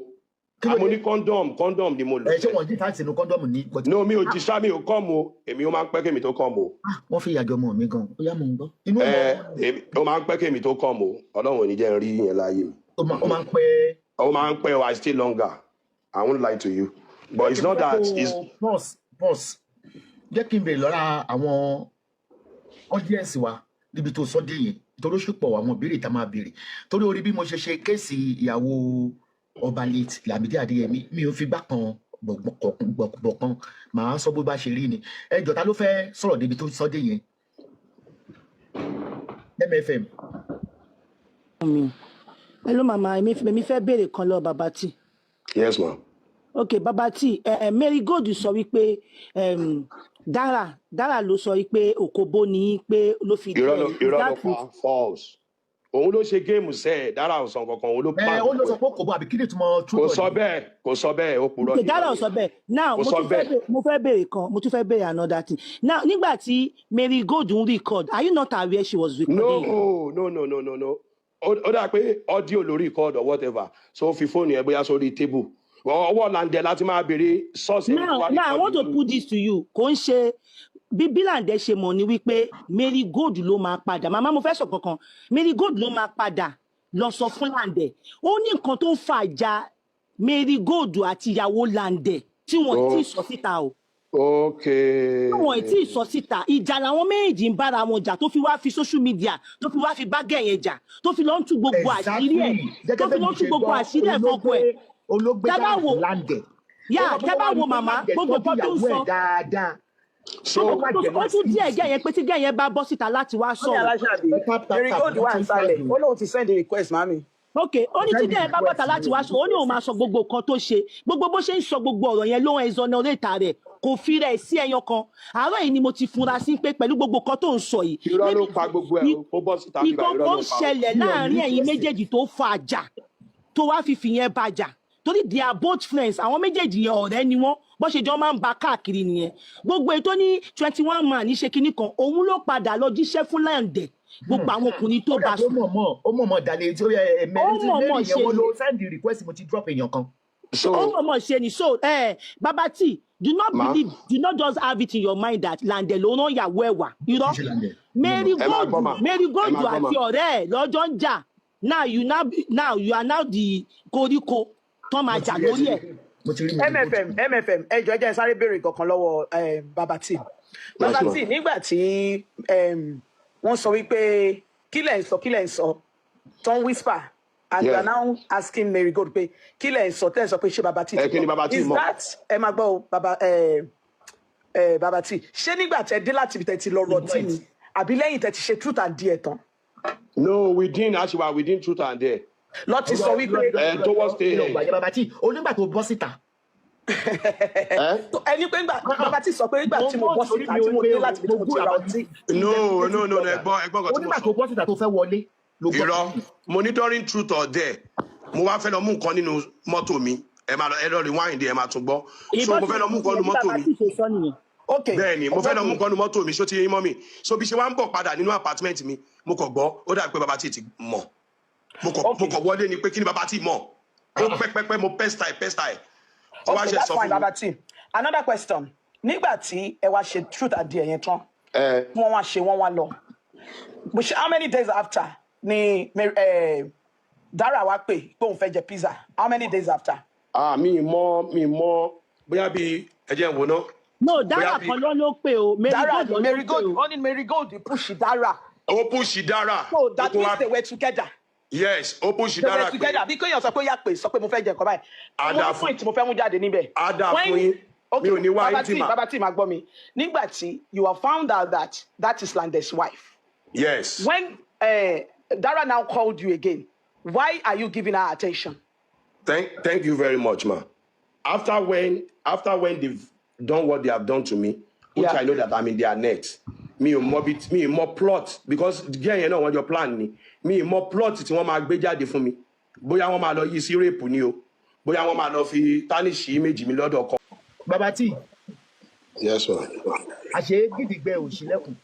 Kí ló Àmọ́ dé? ní condom, condom ni mo lò. Ẹ ṣé wọ́n discharge sínú condom ní? No, mi ò discharge, mi ò come o. Èmi, ó máa ń pẹ́ kémi tó come o. Ah, wọ́n fi ìyàjọ ọmọ mi gan. Ó yá, mò ń gbọ́. Inú Ẹ ọmọ ó máa ń pẹ́ kémi tó come o. Ọlọ́run ò ní jẹ́ n rí yẹn láyé mi. Ó máa ń pẹ́. Ó máa ń pẹ́ o. I stay longer, I won't lie to you, but it's not that it's Pause, pause. Jẹ́ kí n béèrè lọ́ra àwọn audience wa níbi tó sọ dé yẹn, torí ó sì pọ̀ àwọn ìbéèrè tá a máa béèrè, torí orí bí mo ṣe ṣe case ìyàwó ọba late Lámìdí Adéyẹmí, mi ò fi gbá kan bọ̀kan. Màá sọ bó bá ṣe rí ni. Ẹ jọ̀ọ́, ta ló fẹ́ sọ̀rọ̀ débi tó sọ dé yẹn? MFM. Mi hello mama, èmi fẹ́ béèrè kan lọ Bàbá Tí. Yes, ma. Ok, Bàbá Tí, ẹ Mary Gold sọ wípé Dára ló sọ wípé òkòbó ni pé ló fi Irọ́ dé. ló Is irọ́ ló that pa. False. Òun ló ṣe game sẹ́ẹ̀. Dára ò sàn kankan, òun ló Ẹ plan ó ló gbogbo sọ ẹ̀. pé kò bọ, àbí kí ni ìtumọ̀ Kò truth sọ or dare? bẹ́ẹ̀, kò sọ bẹ́ẹ̀. Ó purọ́ Okay, ní Dára irọ́ ò sọ ni. bẹ́ẹ̀. Now Kò mo sọ tún fẹ́ bẹ́ẹ̀. mo fẹ́ béèrè kan, mo tún fẹ́ béèrè another thing now. Nígbà tí Mary Gold ń record, are you not aware she was recording you? No, no, no, no, no, no. Ó dà pé audio lórí record or whatever, so ó fi fóònù yẹn bóyá sórí table. Ọwọ́ làǹdẹ̀ láti máa béèrè source ẹni tó Now wá now I record want to yìí. put this to you. Kò ń ṣe bí Bílàndé ṣe mọ̀ ni wípé Mary Gold ló máa padà. Màmá, mo fẹ́ sọ kankan. Mary Gold ló máa padà lọ sọ fún Làǹdẹ̀. Ó ní nǹkan tó ń fa ìjà Mary Gold àti ìyàwó Làǹdẹ̀ tí wọ́n ì tí ì sọ síta o. Tí wọ́n ì tí ì sọ síta. Ìjà làwọn méjì ń bára wọn jà, tó fi wá fi social media, tó fi wá fi bá gẹ̀yẹn jà, tó fi lọ ń tú gbogbo àṣírí ẹ̀, Exactly, tó gẹ́gẹ́ fi bẹ́ẹ̀ lọ mi ń tú ṣe gbogbo gbọ́, àṣírí ẹ̀ fọ́kọ ẹ̀. olóògbé Tẹ́ bá Dára wo Láǹdẹ̀. yá, Ó sọ pé tẹ́ wọ́n bá wá rí wo pé màmá, Láǹdẹ̀ gbogbo tọ́jú nǹkan tó ń ìyàwó sọ ẹ̀ dáadáa. So Ó wá gbogbo nǹkan tó sọ, ó jealous tún díẹ̀ gẹ̀ yẹn pé tí gẹ̀ yẹn bá bọ́ síta láti wá Mọ́mí sọ̀rọ̀. Aláṣàbí, Ẹ tap tap Mary tap, Gold wọ́n wà ti ń nísàlẹ̀, flag ó o. lóun ti send request, mami. Ok, ó ní tí Send gẹ̀ yẹn bá bọ́ta request láti ní wá sọ̀rọ̀, ó ní òun máa sọ gbogbo nǹkan tó ṣe. Gbogbo bó ṣe ń sọ gbogbo ọ̀rọ̀ yẹn ló ń exonerate rẹ̀, kò fi rẹ̀ sí ẹyọ kan. Àárọ̀ yìí ni mo ti funra sí pé pẹ̀lú gbogbo nǹkan tó ń sọ yìí, Irọ́ ló maybe pa gbogbo ẹ̀ o. Ó bọ́ síta bíbá, ìkan irọ́ kan ló ń pa o. ṣẹlẹ̀ Mi ò ní láàrin ẹ̀yin interest. méjèèjì tó fa àjà, tó wá fi fìyẹn bàjà, torí they are both friends. Àwọn méjèèjì yẹn, ọ̀rẹ́ ni wọ́n. Bó ṣe jọ máa ń ba káàkiri nìyẹn. Gbogbo ètò ní 21 man ní ṣe kinní kan, òun ló padà lọ jíṣẹ́ fún Láǹdẹ̀ gbogbo àwọn ọkùnrin tó Ó dà bá pé ó sùn. mọ̀ mọ̀, ó mọ̀ mọ̀ dalẹ̀ tí ó yẹ Ó Mary tí mọ̀ọ́mọ̀ Mary yẹn ṣe wọ́n ni. ló send request, mo ti drop èèyàn kan. So Ó mọ̀ọ́mọ̀ ṣe ni. So Baba T, do not ma believe, do not just have it in your mind that Láǹdẹ̀ ló rán ìyàwó ẹ̀ wá. Irọ́. Kì í ṣe Láǹdẹ̀. No, Mary no. Ẹ máa Gold gbọ́ mà, Mary ẹ Gold máa gbọ́ mà. àti ọ̀rẹ́ ẹ̀ lọ́jọ́ ń jà. Now you are now the koríko tó máa Mo ti jà rí lórí ẹ̀. Mo ti rí Mary Gold. MFM, MFM, ẹ jọ̀ọ́, ẹ jẹ́ n sáré béèrè kankan lọ́wọ́ Baba T. Yes, Bàbá ma. T, nígbà tí wọ́n sọ wípé kí lẹ̀ ń sọ, kí lẹ̀ ń sọ, tó ń whisper, and you are now asking Mary Gold pé kí lẹ̀ ń sọ, tẹ́ ẹ̀ sọ pé ṣé Bàbá T Ẹ ti kí ni gbọ́. Bàbá T Is mọ̀? that, ẹ máa gbọ́ o, bàbá Bàbá T, ṣé nígbà tẹ́ dé láti ibi tẹ́ ti lọ rọtí ni àbí lẹ́yìn tẹ́ ti ṣe truth and dare tán? No, within àṣìwà, within truth and dare. Lọ ti sọ wípé Ẹ towards the Mi ò end. gbàjẹ́, Bàbá Tí onígbà tó bọ́ síta. Ẹ Ẹni pé ńgbà Bàbá T sọ pé nígbà tí mo bọ́ Torí síta mi tí ò mo pé dé láti ibi tí mo mo ti gún ra bàbá ọtí. No, ẹ gbọ́ nǹkan tí mo Onígbà sọ. tó bọ́ síta tó fẹ́ wọlé ló gbọ́. Irọ́, mo ní during truth or dare, mo wá fẹ́ lọ mú nǹkan nínú mọ́tò mi. Ẹ máa lọ, ẹ lọ rewind, ẹ máa tún gbọ́. So Ìbọn mo ti fẹ́ lọ mú nǹkan nínú bí mọ́tò Bàbá mi. Tí ṣe sọ nìyẹn. Ok. Bẹ́ẹ̀ ni, mo fẹ́ lọ mú nǹkan nínú mọ́tò mi, ṣó ti yé yín mọ́ mi? So bí ṣe wá ń bọ̀ padà nínú apartment mi, mo kàn gbọ́, ó dà pé Bàbá Tí ti mọ̀. Mo kàn wọlé ni pé kí ni Bàbá Tí mọ̀? Ó pẹ́pẹ́pẹ́, mo pester ẹ̀, pester ẹ̀. Ó wá Okay, ṣe that's sọ fine, fún mi. Bàbá T. Another question. Nígbà tí ẹ wá ṣe truth and dare yẹn tán, wọ́n wá ṣe, wọ́n wá lọ. But how many days after ni Dara wá pè pé òun fẹ́ jẹ pizza? How many days after? Ah, mi mọ bóyá bí, ẹ jẹ́ n wò ná. No, Bóyá Dara bí kan ló pè o, Mary Dara Gold ni ló Mary pè Gold o. Ó ní Mary Gold push Dara. Ó push Dara. So that Ó means they were together. Yes, ó push They were Dara pé together. Bí kéèyàn sọ pé ó yà pé sọ pé mo fẹ́ jẹ nǹkan báyìí. Á Mo dáa ní fún point mo fẹ́ mú jáde níbẹ̀. Á dáa fún yín. Mi ò ní wá Bàbá yín T, tì mà. Bàbá T, máa gbọ́ mi. Nígbà tí you have found out that that is Lande's wife. Yes. When Dara now called you again, why are you giving her attention? Thank you very much, ma. After when they've done what they have done to me, which I know that I'm in their net. Mi ò mọ bí, mi ò mọ plot, because girl yẹn náà, wọ́n jọ plan ni. Mi ò mọ plot tí wọ́n máa gbé jáde fún mi. Bóyá wọ́n máa lọ yí sí rape ni o. Bóyá wọ́n máa lọ fi tarnish image mi lọ́dọ̀ ọkọ. Bàbá Tí Yes, ma. Àṣé gidigbẹ ò sílẹ̀kùn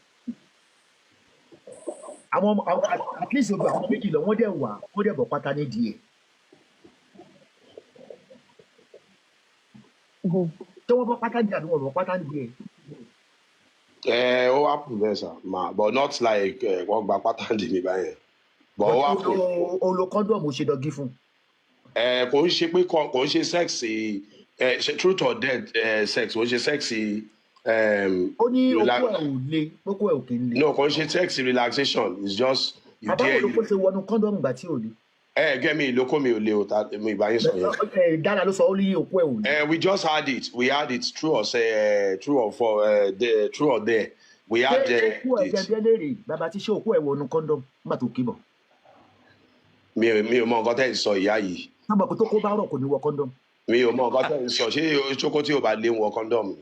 àwọn at least ojú àwọn méjì lọ, wọ́n dẹ̀ wà, wọ́n dẹ̀ bọ̀ pátá nídìí ẹ̀. Tí wọ́n bọ́ pátá nídìí àbí wọ́n bọ́ pátá nídìí ẹ̀? Ẹ ó happen bẹ́ẹ̀ sà, ma, but not like wọ́n gba pátá dì mí báyẹn. But ó happen. O lo condom, o ṣe doggy fún. Ẹ kò ń ṣe pé kò ń ṣe sex, ẹ ṣe truth or dare sex, kò ń ṣe sex. Ó ní okó ẹ̀ ò le, okó ẹ̀ ò kì í le. No, kò ń ṣe sex relaxation, it's just you Bàbá wo dare ló you. kó ṣe wọnú condom gbà tí ò le? Ẹ gẹ́ mi ìlókò mi ò le o, ta mi ìbá yín sọ yẹn. Ẹ dára ló sọ, ó ní okó ẹ̀ ò le. We just had it, we had it true or say true or for the true or dare, we Ṣé had okó ẹ̀ it. Jẹ́ léèrè, Bàbá Tí, ṣé okó ẹ̀ wọnú condom nígbà tó kí bọ̀? Mi ò mọ nǹkan tẹ́ ẹ̀ sọ, ìyá yìí. Sábà kó tó kó bá rọ̀, kò ní wọ condom. Mi ò mọ nǹkan tẹ́ ẹ̀ sọ. Ṣé ṣókó tí o bá lé wọ condom?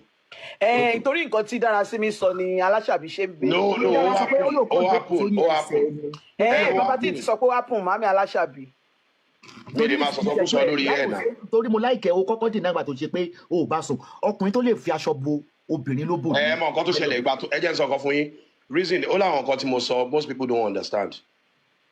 Ẹ torí nǹkan tí Dárasími sọ ni Aláṣàbí ṣe ń béèrè. No, ó Dára sọ pé ó happen, lò ó condom happen, sórí ó ẹsẹ̀ happen. ni. Ẹ Ẹ ó Bàbá Tí happen. ti sọ pé ó happen, màmí Aláṣàbí. Mi lè máa sọ̀sọ́ kú sọ lórí ẹ̀ náà. Torí mo láìkẹ́ o kọ́kọ́ dì náà gbà tó ṣe pé o ò bá sùn, ọkùnrin tó lè fi aṣọ bo obìnrin ló bò ní. Ẹ mọ nǹkan tó ṣẹlẹ̀ ìgbà tó, ẹ jẹ́ n sọ nǹkan fún yín. Reason ó láwọn nǹkan tí mo sọ, most people don't understand.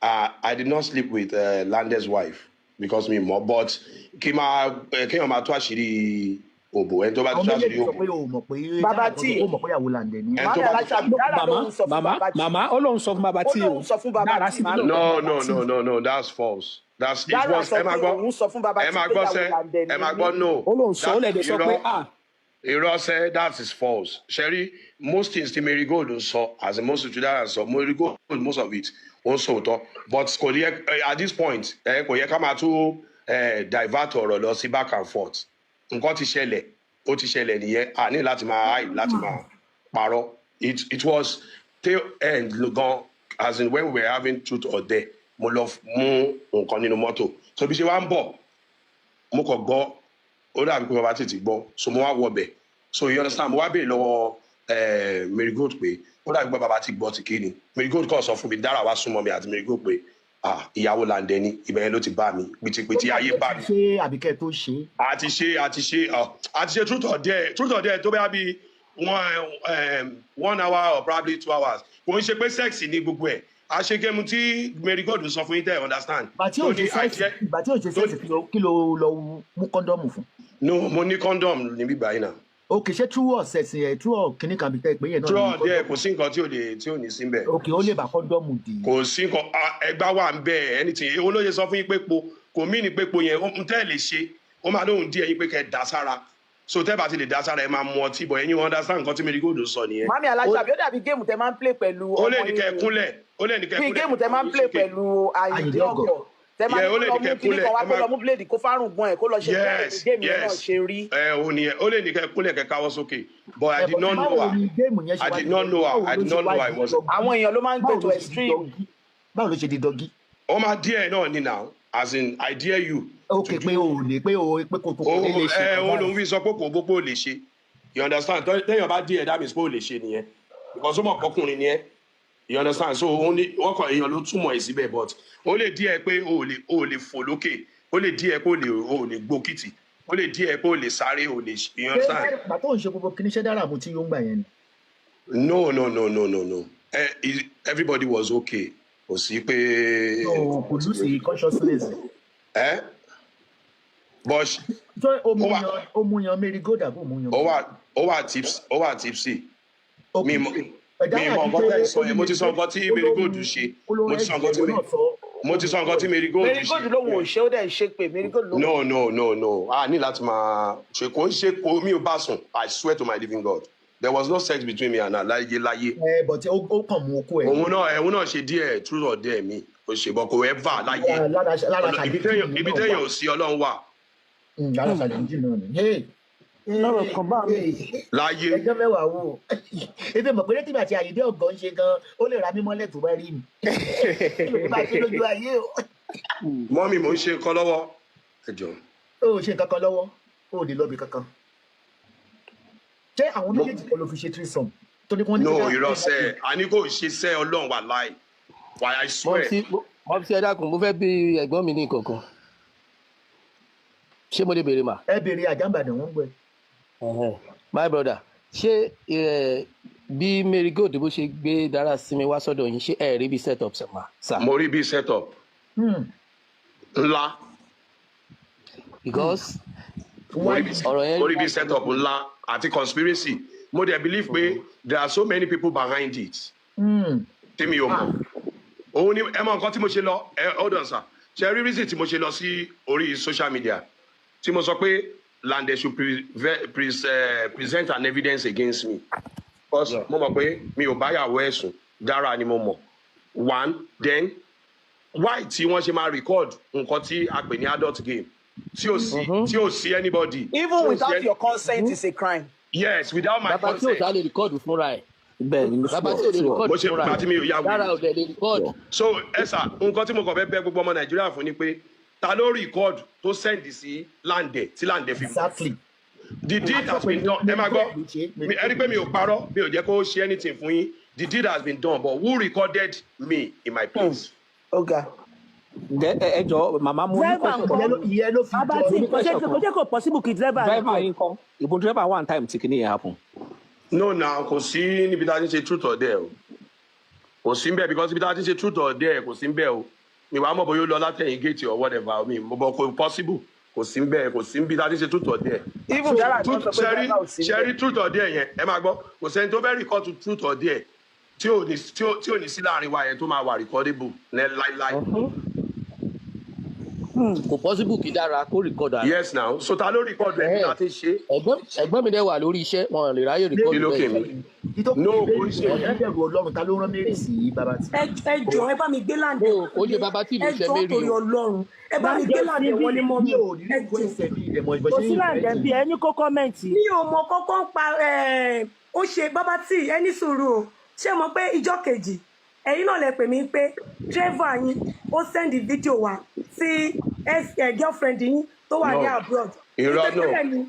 I did not sleep with Lande's wife because mi mọ̀, but kí máa kéèyàn máa tó àṣírí òbò ẹni tó bá ti Àwọn tó àṣírí méjèèjì sọ òbò pé o mọ̀ pé Bàbá Dára kan Tí sọ pé o mọ̀ pé ìyàwó Làǹdẹ̀ ni. Ẹni màmí tó bá ti Aláṣàbí, Dára Màmá lòun sọ fún màmá Bàbá Tí. Màmá, ó lóun sọ fún Bàbá Ó Tí o lóun sọ fún Bàbá Dára Tí sí mi pé lóun No, sọ fún no, Bàbá Tí. No, that's false. That's it Dára was sọ ẹ máa pé gbọ́, òun sọ fún Bàbá ẹ Tí máa pé gbọ́ ìyàwó sẹ́ Làǹdẹ̀ ẹ ni máa mí. gbọ́, no. Ó lóun sọ, ó That lẹ̀dẹ̀ sọ pé irọ́, ah. Irọ́ sẹ́, that is false. Ṣẹ́rí, most things tí Mary Gold ń sọ, as in most of Dára sọ, Mary Gold, most of it, ó ń sọ òótọ́, but kò yẹ at this point, kò yẹ ká máa tún divert ọ̀rọ̀ lọ sí back and forth. Nǹkan ti ṣẹlẹ̀, ó ti ṣẹlẹ̀ nìyẹn. A ní láti máa hide, láti máa parọ́. It was tail end gan, as in when we were having truth or dare, mo lọ mú nǹkan nínú mọ́tò. So bí ṣe wá ń bọ̀, mo kàn gbọ́, ó dàbí pé Bàbá tètè gbọ́, so mo wá wọbẹ̀. So you understand, mo wá béèrè lọ́wọ́ Mary Gold pé ó dàbí pé bàbá ti gbọ́ ti kí ni. Mary Gold kàn sọ fún mi, Dára wá súnmọ́ mi àti Mary Gold pé ah, ìyàwó Làǹdẹ̀ ni. Ibẹ̀ yẹn ló ti bá mi pìtìpìtì ayé bá mi. Ṣé àbíkẹ́ tó ṣe? Àti ṣe truth or dare, truth or dare tó bẹ́ẹ̀ bí one hour or probably 2 hours. Kò ń ṣe pé sex ní gbogbo ẹ̀. A ṣe game tí Mary Gold sọ fún yín tẹ́ ẹ̀ understand. Ìgbà tí ò Tó ṣe ní sex, ìgbà tí ò ṣe sex, kí ló lọ mú condom fún? No, mo ní condom níbí báyìí náà. Ok, ṣé true or sex yẹn, true or kìnnì kan bí tẹ́ pé yẹn náà True ní or dare, condom? kò sí nǹkan tí ò lè tí ò ní sí mbẹ̀. Ok, ó lè bá condom dì í. Kò sí nǹkan, ah, ẹgbá wà ń bẹ, anything. Olóye sọ fún yín pé po kò mí ní pé po yẹn ń tẹ́ ẹ̀ lè ṣe, ó máa lóhùn díẹ̀ yín pé kẹ́ ẹ dà sára. So tẹ́ bá ti lè dá sára, ẹ máa mu ọtí bọ̀. Ẹ̀yin understand nǹkan tí Mary Gold sọ nìyẹn. Mami Aláṣàbí, ó dàbí game tẹ máa ń play pẹ̀lú Ó lè ọmọ ní kẹ́ yín ni. kúnlẹ̀, ó lè ní kẹ́ Bí kúnlẹ̀, game tẹ máa ń kẹ́ play sókè. pẹ̀lú Àyìndé Àyìndé Ọ̀gọ̀. Ọ̀gọ̀. Tẹ máa Yẹ ní ó kó lè lọ ní mú kẹ́ kinní kúnlẹ̀, kan wá, ẹ kó máa lọ mú blade, kó fárùn gbọ́n ẹ̀, kó lọ ṣe bẹ́ẹ̀ ni yes game yẹn náà yes ṣe rí. Ẹ ò ní ẹ, ó lè ní kẹ́ kúnlẹ̀, kẹ́ káwọ́ sókè, but I Ẹ did bọ̀ not know báwo her. ni game yẹn ṣe I wá did di not know her. báwo I ló did ṣe not wá know her. di It was doggy? Àwọn èèyàn ló máa ń gbé Báwo to ló ṣe di extreme. doggy? Báwo ló ṣe di doggy? Ó máa díẹ̀ náà ni now, as in, I dare you Ok, to pé do. o ò lè, pé o pé kò Ó ní lè ṣe ẹ nǹkan òun ló báyìí. ń fi sọ pé kò gbogbo ò lè ṣe, you understand? Téèyàn bá díẹ̀, that means pé ò lè ṣe nìyẹn, because ó mọ̀ pọ́kùnrin ni ẹ́, you understand? So òun ni wọ́n kàn, èèyàn ló túmọ̀ ẹ̀ síbẹ̀, but ó lè díẹ̀ pé o ò lè fò lókè, ó lè díẹ̀ pé o ò lè gbókìtì, ó lè díẹ̀ pé o lè sáré, o lè, you Ṣé understand? ìgbà tó ń ṣe gbogbo kíní, ṣé dára mu tí yóò ń gbà yẹn ni? No, no, no, no, no, no. Everybody was okay, kò sí pé So kò lose consciousness. ẹ but Ṣé ó ó mú wà yan, ó mú yan Mary Gold àbí ó mú yan ó Mary wà Gold? ó wà tipsy. Ok. Mi mọ Ẹ̀dá mi wà mọ ní nǹkan pé tẹ́ ẹ sọ ó ní yẹn. Mo ti Mary sọ Gold nǹkan tí ó Mary ló Gold mu ṣe. ó ló Mo ti sọ rẹ́ẹ̀dì nǹkan tí ẹ̀wọ̀n náà sọ mo ó ti mú sọ nǹkan tí Mary Gold Mary ṣe. Gold lòun ò ṣe, ó dẹ̀ ń ṣe pé Mary Gold lòun ò No, no, no, no, a ní láti máa ṣe, kò ń ṣe, kò mi ò bá sùn. I swear to my living God, there was no sex between me and her láyé láyé. Ẹ but ó kàn mú okó ẹ̀ ni. Òun náà ṣe díẹ̀ truth or dare mi, kò ṣe bọ́, kò ever láyé. Lára Ibi challenge téèyàn yìí ibi náà téèyàn wà. ò sí, Ọlọ́run wà. Lára challenge náà ni. Hey, Lọ́rọ̀ kan bá mi. hey, Láyé. Ẹjọ́ mẹ́wàá wò. Ebi mọ̀ pé létí àti Àyìndé Ọ̀gọ́ ń ṣe gan, ó lè ra mímọ́lẹ̀ tó bá rí mi. Kí ló bá ṣe lójú ayé o? Mọ́mí, mò ń ṣe nǹkan lọ́wọ́, ẹ jọ̀ọ́. Ó ò ṣe nǹkan kan lọ́wọ́, ó ò lè lọ́bi kankan. Ṣé àwọn méjèèjì kan ló fi ṣe threesome? Torí wọ́n ní No, pé dára irọ́ sẹ́, àní kò ṣe sẹ́, Ọlọ́run wà láì wà, I swear. Mọ́mísí, ẹ dákun, mo fẹ́ bí ẹ̀gbọ́n mi ní nǹkan kan. Ṣé mo lè béèrè mà? Ẹ béèrè, àjàmbàdàn wọ́n ń gbọ́ ẹ. Ẹ̀hẹ̀n. My brother, ṣé bí Mary Gold bó ṣe gbé Dára Sinmi wá sọ́dọ̀ yín, ṣé ẹ rí bí set up mà sà? Mo rí bí set up ńlá. Because Mo rí Why? bí ọ̀rọ̀ yẹn mo rí rí bí set up ńlá àti conspiracy. Mo dẹ̀ believe pé there are so many people behind it tí mi ò mọ̀. Òun ni ẹ mọ nǹkan tí mo ṣe lọ. Ẹ hold on, sir. Ṣe rí reason tí mo ṣe lọ sí orí social media tí mo sọ pé Lande should present an evidence against me, because mo mọ̀ pé mi ò báyàwó ẹ̀sùn, Dára ni mo mọ̀. One, then why tí wọ́n ṣe máa record nǹkan tí a pè ní adult game tí ò sí anybody Even tí ò sí without your consent is a crime. Yes, without my Bàbá tí ò consent. sá lè record fúnra ẹ̀. Bẹ́ẹ̀ ni. Bàbá tí ò lè record Mo ṣe fúnra ìgbà ẹ̀. tí mi ò yá Dára wèrè. ò dẹ̀ lè record. So ẹ sà, nǹkan tí mo kàn fẹ́ bẹ̀ gbogbo ọmọ Nàìjíríà fún ni pé ta ló record tó send sí Lande tí Lande fi mọ̀? Exactly. The deed has been done. Ẹ máa gbọ́ ẹ, rí pé mi ò parọ́, mi ò jẹ́ kó ṣe anything fún yín. The deed has been done, but who recorded me in my place? Ó ga. Ẹ jọ, màmá, mo ní Driver question ńkọ́? kan. Ìyẹn ló fi Bàbá jọ tí Mo ní kò ṣe question kò kan. ṣe kò possible kí driver Driver record. yín kọ́? Ìbò driver one time tí kìíní yẹn happen? No na, kò sí níbi tá a ti ń ṣe truth or dare o, kò sí níbẹ̀, because ibi tá a ti ń ṣe truth or dare, kò sí níbẹ̀ o. Mi wàá mọ̀ bóyá ó lọ látẹ̀yìn gate or whatever, mi mo bọ̀, kò possible, kò sí níbẹ̀, kò sí níbi tá a ti ń ṣe truth or dare. Even Dára gan sọ pé Ṣẹ́rí driver ò sí ṣẹ́rí níbẹ̀. truth or dare yẹn, ẹ máa gbọ́, kò sẹ́ni tó fẹ́ record truth or dare tí ò ní sí láàrin wa yẹn tó máa wà recordable ní láíláí. Kò possible kí Dára kó record ara. Yes now, so ta ló record ẹ̀ bí ta ti ń ṣe? Ẹ̀gbọ́n mi dẹ̀ wà lórí iṣẹ́, wọn ò lè ráyè record Kí ló bẹ́ẹ̀. kè mí? Ìtòkùn No, kò ń Mary ṣe. ọ̀dà bẹ̀rù Ọlọ́run, ta ló rán Mary sí bàbá tí? Ẹ jọ, ẹ bá mi gbé Láǹdẹ No, kò ṣe wọlé. bàbá tí Ẹ ló ṣe jọ, Mary torí o. Ọlọ́run, ẹ bá mi gbé Láǹdẹ Láǹdẹ síbí. wọlé mọ́ Mi mi. ò ní Ẹ jọ. request ẹ̀, mi ìdẹ̀mọ̀ ìbọn Kò ṣe sí Láǹdẹ invite bí mi. ẹni kó comment. Mi ò mọ kọ́kọ́ ń pa ẹ̀, ó ṣe bàbá tí ẹ ní sùúrù o. Ṣé mo pé ìjọ kejì ẹ̀yin náà lẹ pè mí pé driver yín ó send fídíò wá sí girlfriend yín tó wà ní No. abroad? Irọ́, Nítorí no. bẹ́ẹ̀ ni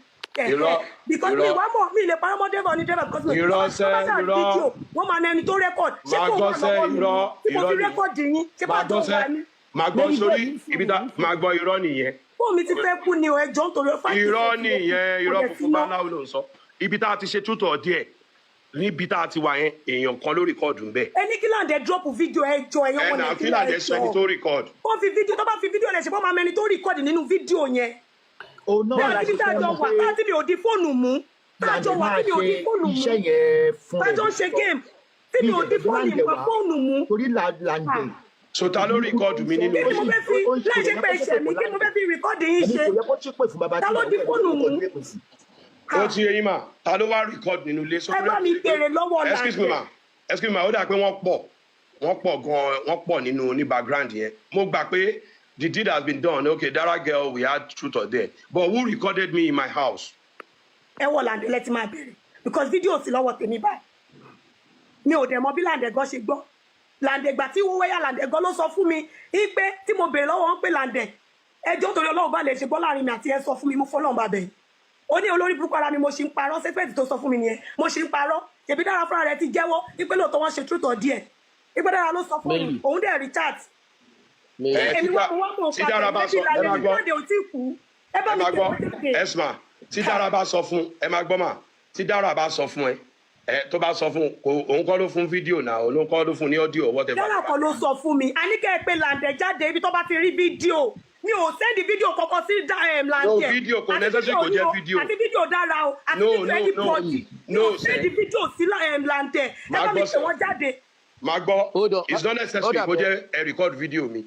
Irọ́. because mi Irọ́. wá mọ̀, mi lè parọ́ mọ́ driver ní driver because Irọ́ tó bá sẹ́, ṣáà irọ́. fídíò, wọ́n máa ní ẹni tó record. Ṣé Máa kò gbọ́ wà sẹ́, lọ́wọ́ mi irọ́, tí mo irọ́ fi nìyẹn. record yín? Ṣé bá Máa jọ gbọ́ wà sẹ́, ní? máa gbọ́ Mary sórí Gold ní ibi sùúrù, tá ní máa sùúrù. gbọ́, irọ́ nìyẹn. Fóònù mi ti fẹ́ kú ni o, ẹ jọ̀ọ́, nítorí 5% Irọ́ ló kù, nìyẹn, kò irọ́ dẹ̀ sí funfun ná. báláwo ló ń sọ. Ibi tá a ti ṣe truth or dare, níbi tá a ti wà yẹn, èèyàn kan ló record ń bẹ̀. Ẹ ní kí Láǹdẹ drop fídíò, ẹ jọ̀ọ́, ẹ̀yin Ẹ ọmọ nà kí Nàìjíríà, ẹ Làǹdẹ sọ ẹni jọ̀ọ́. tó record. Ó fi fídíò, tó bá fi fídíò lẹ̀ ṣe bọ́ máa mẹni tó record nínú fídíò yẹn. Òun náà Bẹ́ẹ̀ la níbi ṣe tá a fẹ́ jọ mọ̀ wà pé tá a ti mi ò di fóònù mú, tá a Làǹdẹ jọ wà máa tí mi ò ṣe di fóònù mú, iṣẹ́ yẹn fún tá a rẹ̀ jọ ń ló ṣe sọ. game tí Mi mi ò ìdẹ̀ di fẹ́ fóònù Làǹdẹ mú wá fóònù mú. torí Làǹdẹ So ta ló record mi nínú Kí ni mo yín? fẹ́ fi ó ń ṣe láì ṣe kò yẹ pé kó ẹ̀ṣẹ̀ ṣépè mi fún kí ni mo Làǹdẹ. fẹ́ fi record yín Ẹni ṣe? kò yẹ kó ṣépè fún bàbá Ta tí ló ìyàwó di ẹ̀ ló fóònù record mú? lépè sí. Ó ti yé yín mà, ta ló wá record nínú ilé? So Ẹ bá mi béèrè lọ́wọ́ Excuse me Làǹdẹ̀. ma, excuse me ma, ó dà pé wọ́n pọ̀, wọ́n pọ̀ gan-an, wọ́n pọ̀ nínú ní background yẹn. Mo gbà pé the deed has been done. Okay, Dara girl, we had truth or dare, but who recorded me in my house? Ẹ wọ Làǹdẹ̀ lẹ ti máa béèrè, because fídíò sí lọ́wọ́ tèmi báyìí. Mi ò dẹ̀ mọ bí Làǹdẹ̀ gan ṣe gbọ́. Làǹdẹ̀ gbà tí wọ́n wáyà, Làǹdẹ̀ gan ló sọ fún mi pé tí mo béèrè lọ́wọ́ wọn pé, "Làǹdẹ̀, ẹjọ́ torí Ọlọ́run, bá lè ṣe gbọ́ láàrin mi àti ẹ, sọ fún mi, mo fọlọ́run bá bẹ̀yìn." Ó ní olórí burúkú ara mi, mo ṣì ń parọ́. Statement tó sọ fún mi nìyẹn, mo ṣì ń parọ́. Ṣèbí Dára fúnra rẹ̀ ti jẹ́wọ́ wípé lóòótọ́ wọ́n ṣe truth or dare, wípé Dára ló sọ fún òun. Mary. Òun dẹ̀ rí chat. Mary. Ẹ Èmi tí wá mo wá mọ̀ tí pa Dára bá tẹ̀lé sọ, bí ẹ máa Làǹdẹ̀ gbọ́. Làǹdẹ̀ ò tí kú. Ẹ bá Ẹ mi máa pè gbọ́. wọ́n jáde. Esma, tí Dára bá sọ fún, ẹ máa gbọ́ mà, tí Dára bá sọ fún ẹ, ẹ tó bá sọ fún, kò òun kọ́ ló fún fídíò náà, òun kọ́ ló fún ní audio, whatever. Dára kan ló sọ fún mi. A ní kẹ́ ẹ pé Làǹdẹ̀ jáde ibi tó bá ti rí fídíò. Mi ò send fídíò kankan sí No. Làǹdẹ̀. Fídíò kò Àti necessary fídíò kò ní jẹ́ o, fídíò. àti fídíò Dára o, àti No, fídíò no, no, anybody, mi no ò send sẹ́. fídíò sí Làǹdẹ̀. Ẹ Máa bá mi gbọ́ pè sẹ́. wọ́n jáde. Máa gbọ́. Hold on. It's not Hold necessary on. kó jẹ́ ẹ record video mi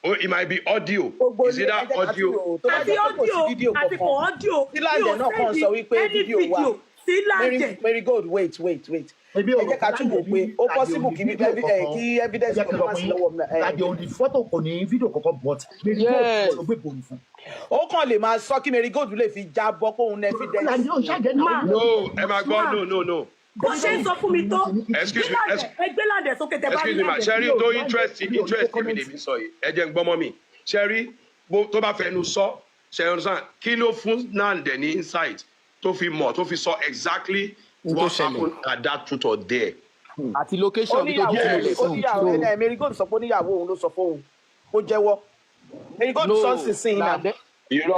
o, it might be audio. Gbogbo Is ilé, either ẹ jẹ́ ká tún audio. rò ó. Tó bá Àti jẹ́ pé kò sí audio fídíò àti kò kankan, audio, tí mi Làǹdẹ̀ ò náà kàn send sọ wípé any fídíò wà. video sí Mary, Làǹdẹ̀. Mary Gold, wait, wait, wait. Èmi Ẹ ò rò jẹ́ ká pé tún wò Làǹdẹ̀ pé ní ó Làǹdẹ̀ ò possible ní kí fídíò kankan. kí Ẹ evidence jẹ́ kí n kankan sọ má fún sí yín, lọ́wọ́ Làǹdẹ̀ ò ní fọ́tò, kò ní fídíò kankan, but Mary Gold Yes. ló gbé bòrò fún. Ó kàn lè máa sọ kí Mary Gold lè fi jábọ́ kóun ní evidence. Làǹdẹ̀ ò ṣàjẹ́ náà. Ma. No, ẹ máa gbọ́. Ma. No, no, no. Bó ṣe ń sọ fún mi tó, Excuse gbé me. Làǹdẹ̀, ẹ gbé Làǹdẹ̀ sókè tẹ bá rí Excuse me ma. Làǹdẹ̀. Ṣẹ́rí Mi ò tó Làǹdẹ̀ interest mi ò ní kó interest mi comment. lèmi sọ yìí, ẹ jẹ́ n gbọ́ mọ́ mi. Ṣẹ́rí tó bá fẹnu sọ, ṣe understand, kí ló fún Nande ní insight tó fi mọ̀, tó fi sọ exactly N tó what ṣẹlẹ̀. happened at that truth or dare? Àti Ó location bí tó níyàwó jí ó sílẹ̀. níyàwó ẹ. Mary Gold sọ pé ó níyàwó òun ló sọ fóun, ó jẹ́wọ́. Mary Gold No. sọ sísìn náà. Làǹdẹ̀ Irọ́.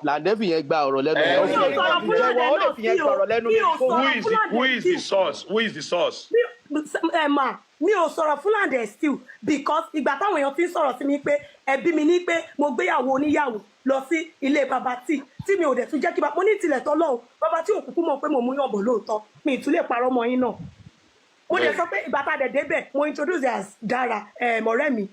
Làǹdẹ̀ fi yẹn gba ọ̀rọ̀ lẹ́nu Ẹ ìyàwó Mi ò yẹn. sọ̀rọ̀ Mary fún Gold Làǹdẹ̀ jẹ́wọ́, ó lè náà fi yẹn sí o. gbọ̀rọ̀ lẹ́nu Mi ò Mary Gold. Who sọ̀rọ̀ is fún the who Làǹdẹ̀ is the still. source? Who is the source? Ẹ mà, mi ò sọ̀rọ̀ fún Làǹdẹ̀ still, because ìgbà táwọn èèyàn ti ń sọ̀rọ̀ sí mi pé ẹbí mi ní pé mo gbéyàwó oníyàwó lọ sí ilé bàbá tí tí mi ò dẹ̀ tún jẹ́ kí bá mo ní tilẹ̀ tọ́lọ́hún bàbá tí òkùnkùn mọ̀ pé mo mú yàn bọ̀ lóòótọ́, mi ì tún lè parọ́ mọ́ yín náà. Mo dẹ̀ sọ pé ìgbà tá a dẹ̀ débẹ̀, mo introduce as Dára, ọ̀rẹ́ mi.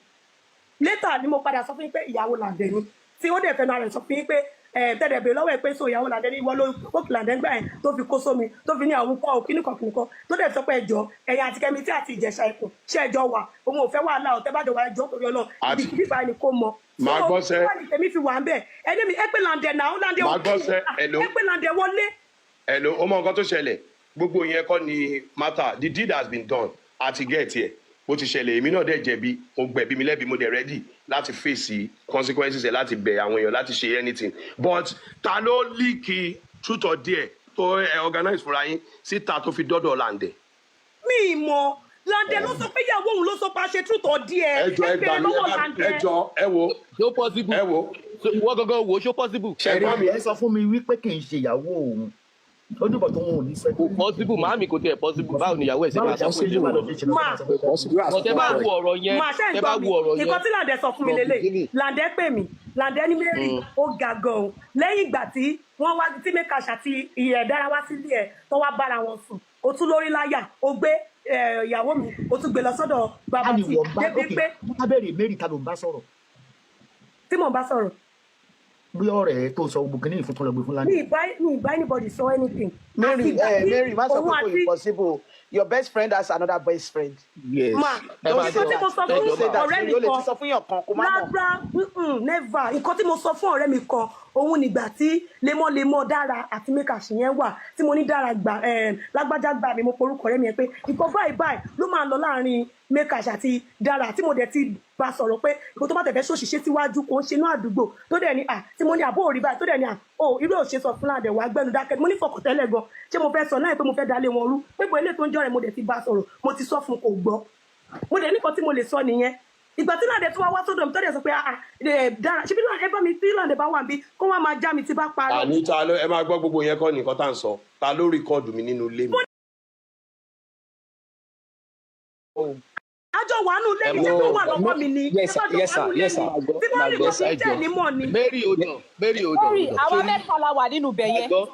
Later ni mo padà sọ fún yín pé ìyàwó Làǹdẹ̀ ni, tí ó dẹ̀ fẹnu ara rẹ̀ sọ fún yín pé ẹ tẹ̀dẹ̀ bèrè lọ́wọ́ ẹ̀ pé so ìyàwó Làǹdẹ̀ ni, ìwọ ló òkè Làǹdẹ̀ gbà yẹn tó fi kó sómi, tó fi ní àwọn kọ́ òkìníkan kìnìkan, tó dẹ̀ sọ pé ẹjọ́ ẹ̀yà àti Kẹ́mi tí àti Ìjẹ̀ṣà ẹ̀kùn ṣé ẹjọ́ wà, òun ò fẹ́ wàhálà ọ̀tẹ́ bá jọ wà, ẹjọ́ torí Ọlọ́run, Àti ibi bíbá ni kò mọ. So Màá gbọ́ sẹ́. wà ní tèmi fi wà ń bẹ̀ ẹni mi, ẹ pé Làǹdẹ̀ náà, Làǹdẹ̀ Màá òkè gbọ́ sẹ́. Hello. ẹ pé Làǹdẹ̀ wọlé. Hello, ó mọ nǹkan tó ṣẹlẹ̀. Gbogbo yẹn kọ́ ni matter. The deed has been done, àti get here, bó ti ṣẹlẹ̀. Èmi náà dẹ̀ jẹ̀bi, mo gbẹ̀bí mi lẹ́bi, mo dẹ̀ ready láti face consequences ẹ̀, láti bẹ̀ àwọn èèyàn, láti ṣe anything. But ta ló leak truth or dare tó ẹ organize fúnra yín síta tó fi dọ́dọ̀ Làǹdẹ̀? Mi ì mọ̀. Làǹdẹ̀ ló sọ pé ìyàwó òun ló sọ pé a ṣe truth or dare. Ẹ jọ, ẹ ẹ gbà bèrè mí, ẹ lọ́wọ́ bá Làǹdẹ̀. ẹ jọ, ẹ wo. Ṣó possible? Ẹ wo. So, ìwọ gangan wò ó, ṣó possible? Ṣe gbọ́ mi? Ẹ sọ fún mi wípé kì í ṣe ìyàwó òun, ó dìbò tó wọn ò ní sọ. Kò possible, màámi, kò tiẹ̀ possible. Báwo ni ìyàwó ẹ̀ ṣe Báwo máa sọ ṣe pé ṣe bá lọ ṣe ṣe lọ Ma. sọ pé Possible. But tẹ bá wo ọ̀rọ̀ yẹn, Mà ṣe ń tẹ bá gbọ́ mi, wo ọ̀rọ̀ yẹn nǹkan tí Làǹdẹ̀ sọ fún mi from lélẹ̀. beginning. Làǹdẹ̀ pè mí, Làǹdẹ̀ ní Mary, ó ga gan o, lẹ́yìn ìgbà tí wọ́n wá tí Mekash àti ìyẹ̀ Dára wá sílé ẹ̀ tó wá bára wọn sùn, ó tún lórí láyà, ó gbé ìyàwó mi, ó tún gbé lọ sọ́dọ̀ Ta bàbá ni tí wọ́n bá débi ok pé wọ́n bẹ̀rẹ̀ Mary, ta ló ń bá sọ̀rọ̀? Tí mò ń bá sọ̀rọ̀? Bí ọ̀rẹ́ tó sọ gbogbo kìíní ìfún tó lọ gbé fún Mi Làǹdẹ̀. ì bá anybody sọ anything. Mary, Àti ìgbà tí Mary, má sọ òun pé kò àti impossible. Your best friend has another best friend. Yes. Ma, Ẹ Don't máa say nǹkan tí gbọ́ mo that. sọ ẹ fún jọ Don't say mà that. ọ̀rẹ́ mi O lè ti kan sọ fún yàn kan kó má mọ̀. Rárá, never. Nǹkan tí mo sọ fún ọ̀rẹ́ mi kan òun nígbà tí lemọ́lemọ́ Dára àti Mekash yẹn wà, tí mo ní Dára gbà, lágbájá gbà mí, mo porúkọ ọ̀rẹ́ mi yẹn pé nǹkan báyìí báyìí ló máa ń lọ láàrin Mekash àti Dára, tí mo dẹ̀ ti bá sọ̀rọ̀ pé nǹkan tó bá tẹ̀fẹ́ ṣòṣìṣẹ́ síwájú kò ń ṣe inú àdúgbò, tó dẹ̀ ní à tí mo ní àbó òrí báyìí, tó dẹ̀ ní à ó irú òṣè sọ fún Làǹdẹ̀ wàá gbẹ́nu dákẹ́. Mo ní fọkàntẹ́lẹ̀ gan, ṣé mo fẹ́ sọ náà pé mo fẹ́ dalé wọn rú, pé bọ́ ilé tó ń jọ́ rẹ̀, mo dẹ̀ ti bá sọ̀rọ̀, mo ti sọ fún, kò gbọ́. Mo dẹ̀ nìkan tí mo lè sọ nìyẹn. Ìgbà tí Làǹdẹ̀ tí wàá wá sọ́dọ̀ mi, tó dẹ̀ sọ pé ah ah, Dára ṣe bí Làǹdẹ̀ bá mi, tí Làǹdẹ̀ bá wà níbí kó wá máa já mi tí bá parọ́. Àní ta ló, ẹ máa gbọ́, gbogbo yẹn kọ́ ni nǹkan tá à ń sọ. Ta ló record mi nínú ilé mi? Àjọ wà nù Ẹ lẹ́yìn máa tí gbọ́. tó wà lọ́wọ́ mi ni. Yes sir. Àjọ Yes wà sir. nù Yes sir. lẹ́yìn tí bá rí Máa gbọ́ nǹkan tí ẹ ń tẹ̀ jọ ní mọ̀ ni. Mary, hold on, Mary, hold on, Sorry, hold on. àwa Sórí mẹ́ta la wà nínú ibẹ̀ máa yẹn. gbọ́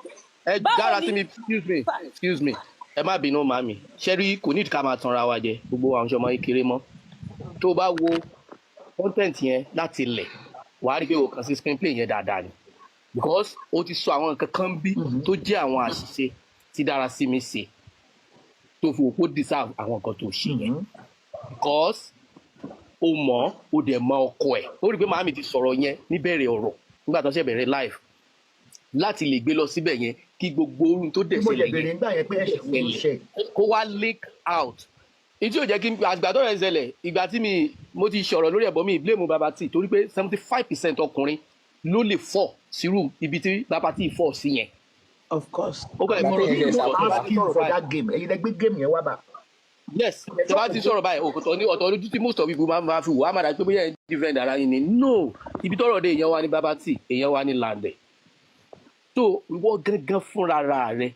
ẹ Báwo Dára ni sí mi, excuse me, excuse me, ẹ má bínú màmí. Ṣẹ́rí kò ní ká máa tanra wa jẹ, gbogbo àwọn ọmọ kékeré mọ́. Tó bá wo content yẹn láti ilẹ̀, wàá rí pé o kàn sí screenplay yẹn dáadáa ni. Because o ti sọ àwọn nǹkan kan bí tó jẹ́ àwọn àṣìṣe tí Darasimi ṣe tó fi òpó deserve àwọn nǹkan tó ṣe yẹn, because o mọ̀, o dẹ̀ mọ ọkọ ẹ̀. Ó rí i pé màámi ti sọ̀rọ̀ yẹn níbẹ̀rẹ̀ ọ̀rọ̀ nígbà tó ṣe bẹ̀rẹ̀ live láti lè gbé lọ síbẹ̀ yẹn kí gbogbo orun tó dẹ̀ Bí mo ṣẹlẹ̀ yẹ bèrè yẹn nígbà yẹn pé ẹ̀ṣẹ̀ wo ló ṣe. kó wá leak out. Ìtí ò jẹ́ kí àgbà tó rẹ̀ ṣẹlẹ̀ ìgbà tí mi mo ti sọ̀rọ̀ lórí ẹ̀bọ̀n mi blame Baba T, torí pé 75% ọkùnrin ló lè fọ̀ sírú ibi tí Baba T fọ̀ sí yẹn. Of course. Ó kọ́ ẹ̀ Bàbá fọ́rọ̀ tẹ̀yìn mi ẹ̀ sọ sábà tó bá Ask ti you sọ̀rọ̀ for báyìí. that game, ẹ̀yin lẹ gbé game yẹn wá bá. Yes, tó bá ti sọ̀rọ̀ báyìí, òkòtò ní ọ̀tọ̀ lójú tí most of people máa fi wò á máa dà pé bóyá ẹ̀ ń defend ara yín ni. No, ibi tọ́rọ̀ dé, èèyàn wa ní Baba T, èèyàn wa ní Lande. So ìwọ gangan fúnra rẹ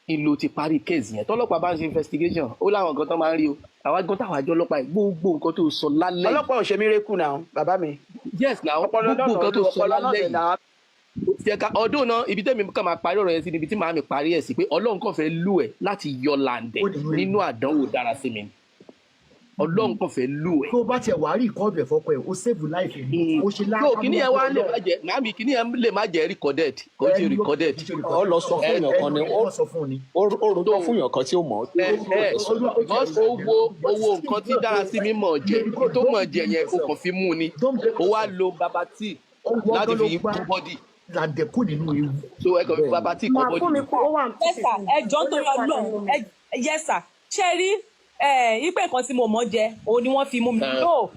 ìlò ti parí case yẹn. Tọ́lọ́pàá bá ń ṣe investigation, ó láwọn nǹkan tó máa ń rí o. Àwa gan táwọn àjọ ọlọ́pàá yìí, gbogbo nǹkan tó sọ lálẹ́ yìí. Ọlọ́pàá ò ṣe miracle now, bàbá mi. Yes now. Ọpọlọ Gbogbo náà nǹkan tó ló sọ ọpọlọ náà lálẹ́ dẹ̀ yìí náà. ó ti yẹ ká ọdún náà. Ibi tẹ́mi kàn máa parí ọ̀rọ̀ yẹn sí níbi tí màá mi parí ẹ̀ sí pé Ọlọ́run kàn fẹ́ lù ẹ́ láti yọ Làǹdẹ̀ Ó nínú ewu. nínú àdánwò Darasimi. Ọlọ́run kàn fẹ́ lù ẹ́. Tó o bá tiẹ̀ wá rí ìkọ́ọ̀dù ẹ̀ fọ́kọ ẹ̀, o save life ẹ̀, o ṣe So kíní yẹn wá lè má jẹ màámi, kíní yẹn lè má jẹ recorded, kò ń ṣe Ẹnu ló recorded. kì í ṣe Ó recorded. lọ sọ fún èèyàn kan Ẹnu ni rẹ̀ ó kọ́ sọ fún un ni. ó rojọ́ fún èèyàn kan tí ó mọ̀ ọ́. Ẹ ẹ because owó nǹkan tí Darasimi mọ̀ jẹ, tó mọ̀ jẹ yẹn, o kàn fi mú ni. Don't blame Ó wá yourself. lo Baba T Ó wọ́n láti gan ló fi gbá kó body. Làǹdẹ̀ kú nínú ewu. So ẹ kàn fi Baba T kó Máa body. fún mi kú, ó wà ní Yes sir, ẹ jọ̀ọ́, ó lè nítorí fún Ọlọ́run. àtẹnu mi. Ẹ, yes sir, ṣé rí ẹ ipe nǹkan tí mo mọ̀ jẹ òun ni wọ́n fi mú mi. No.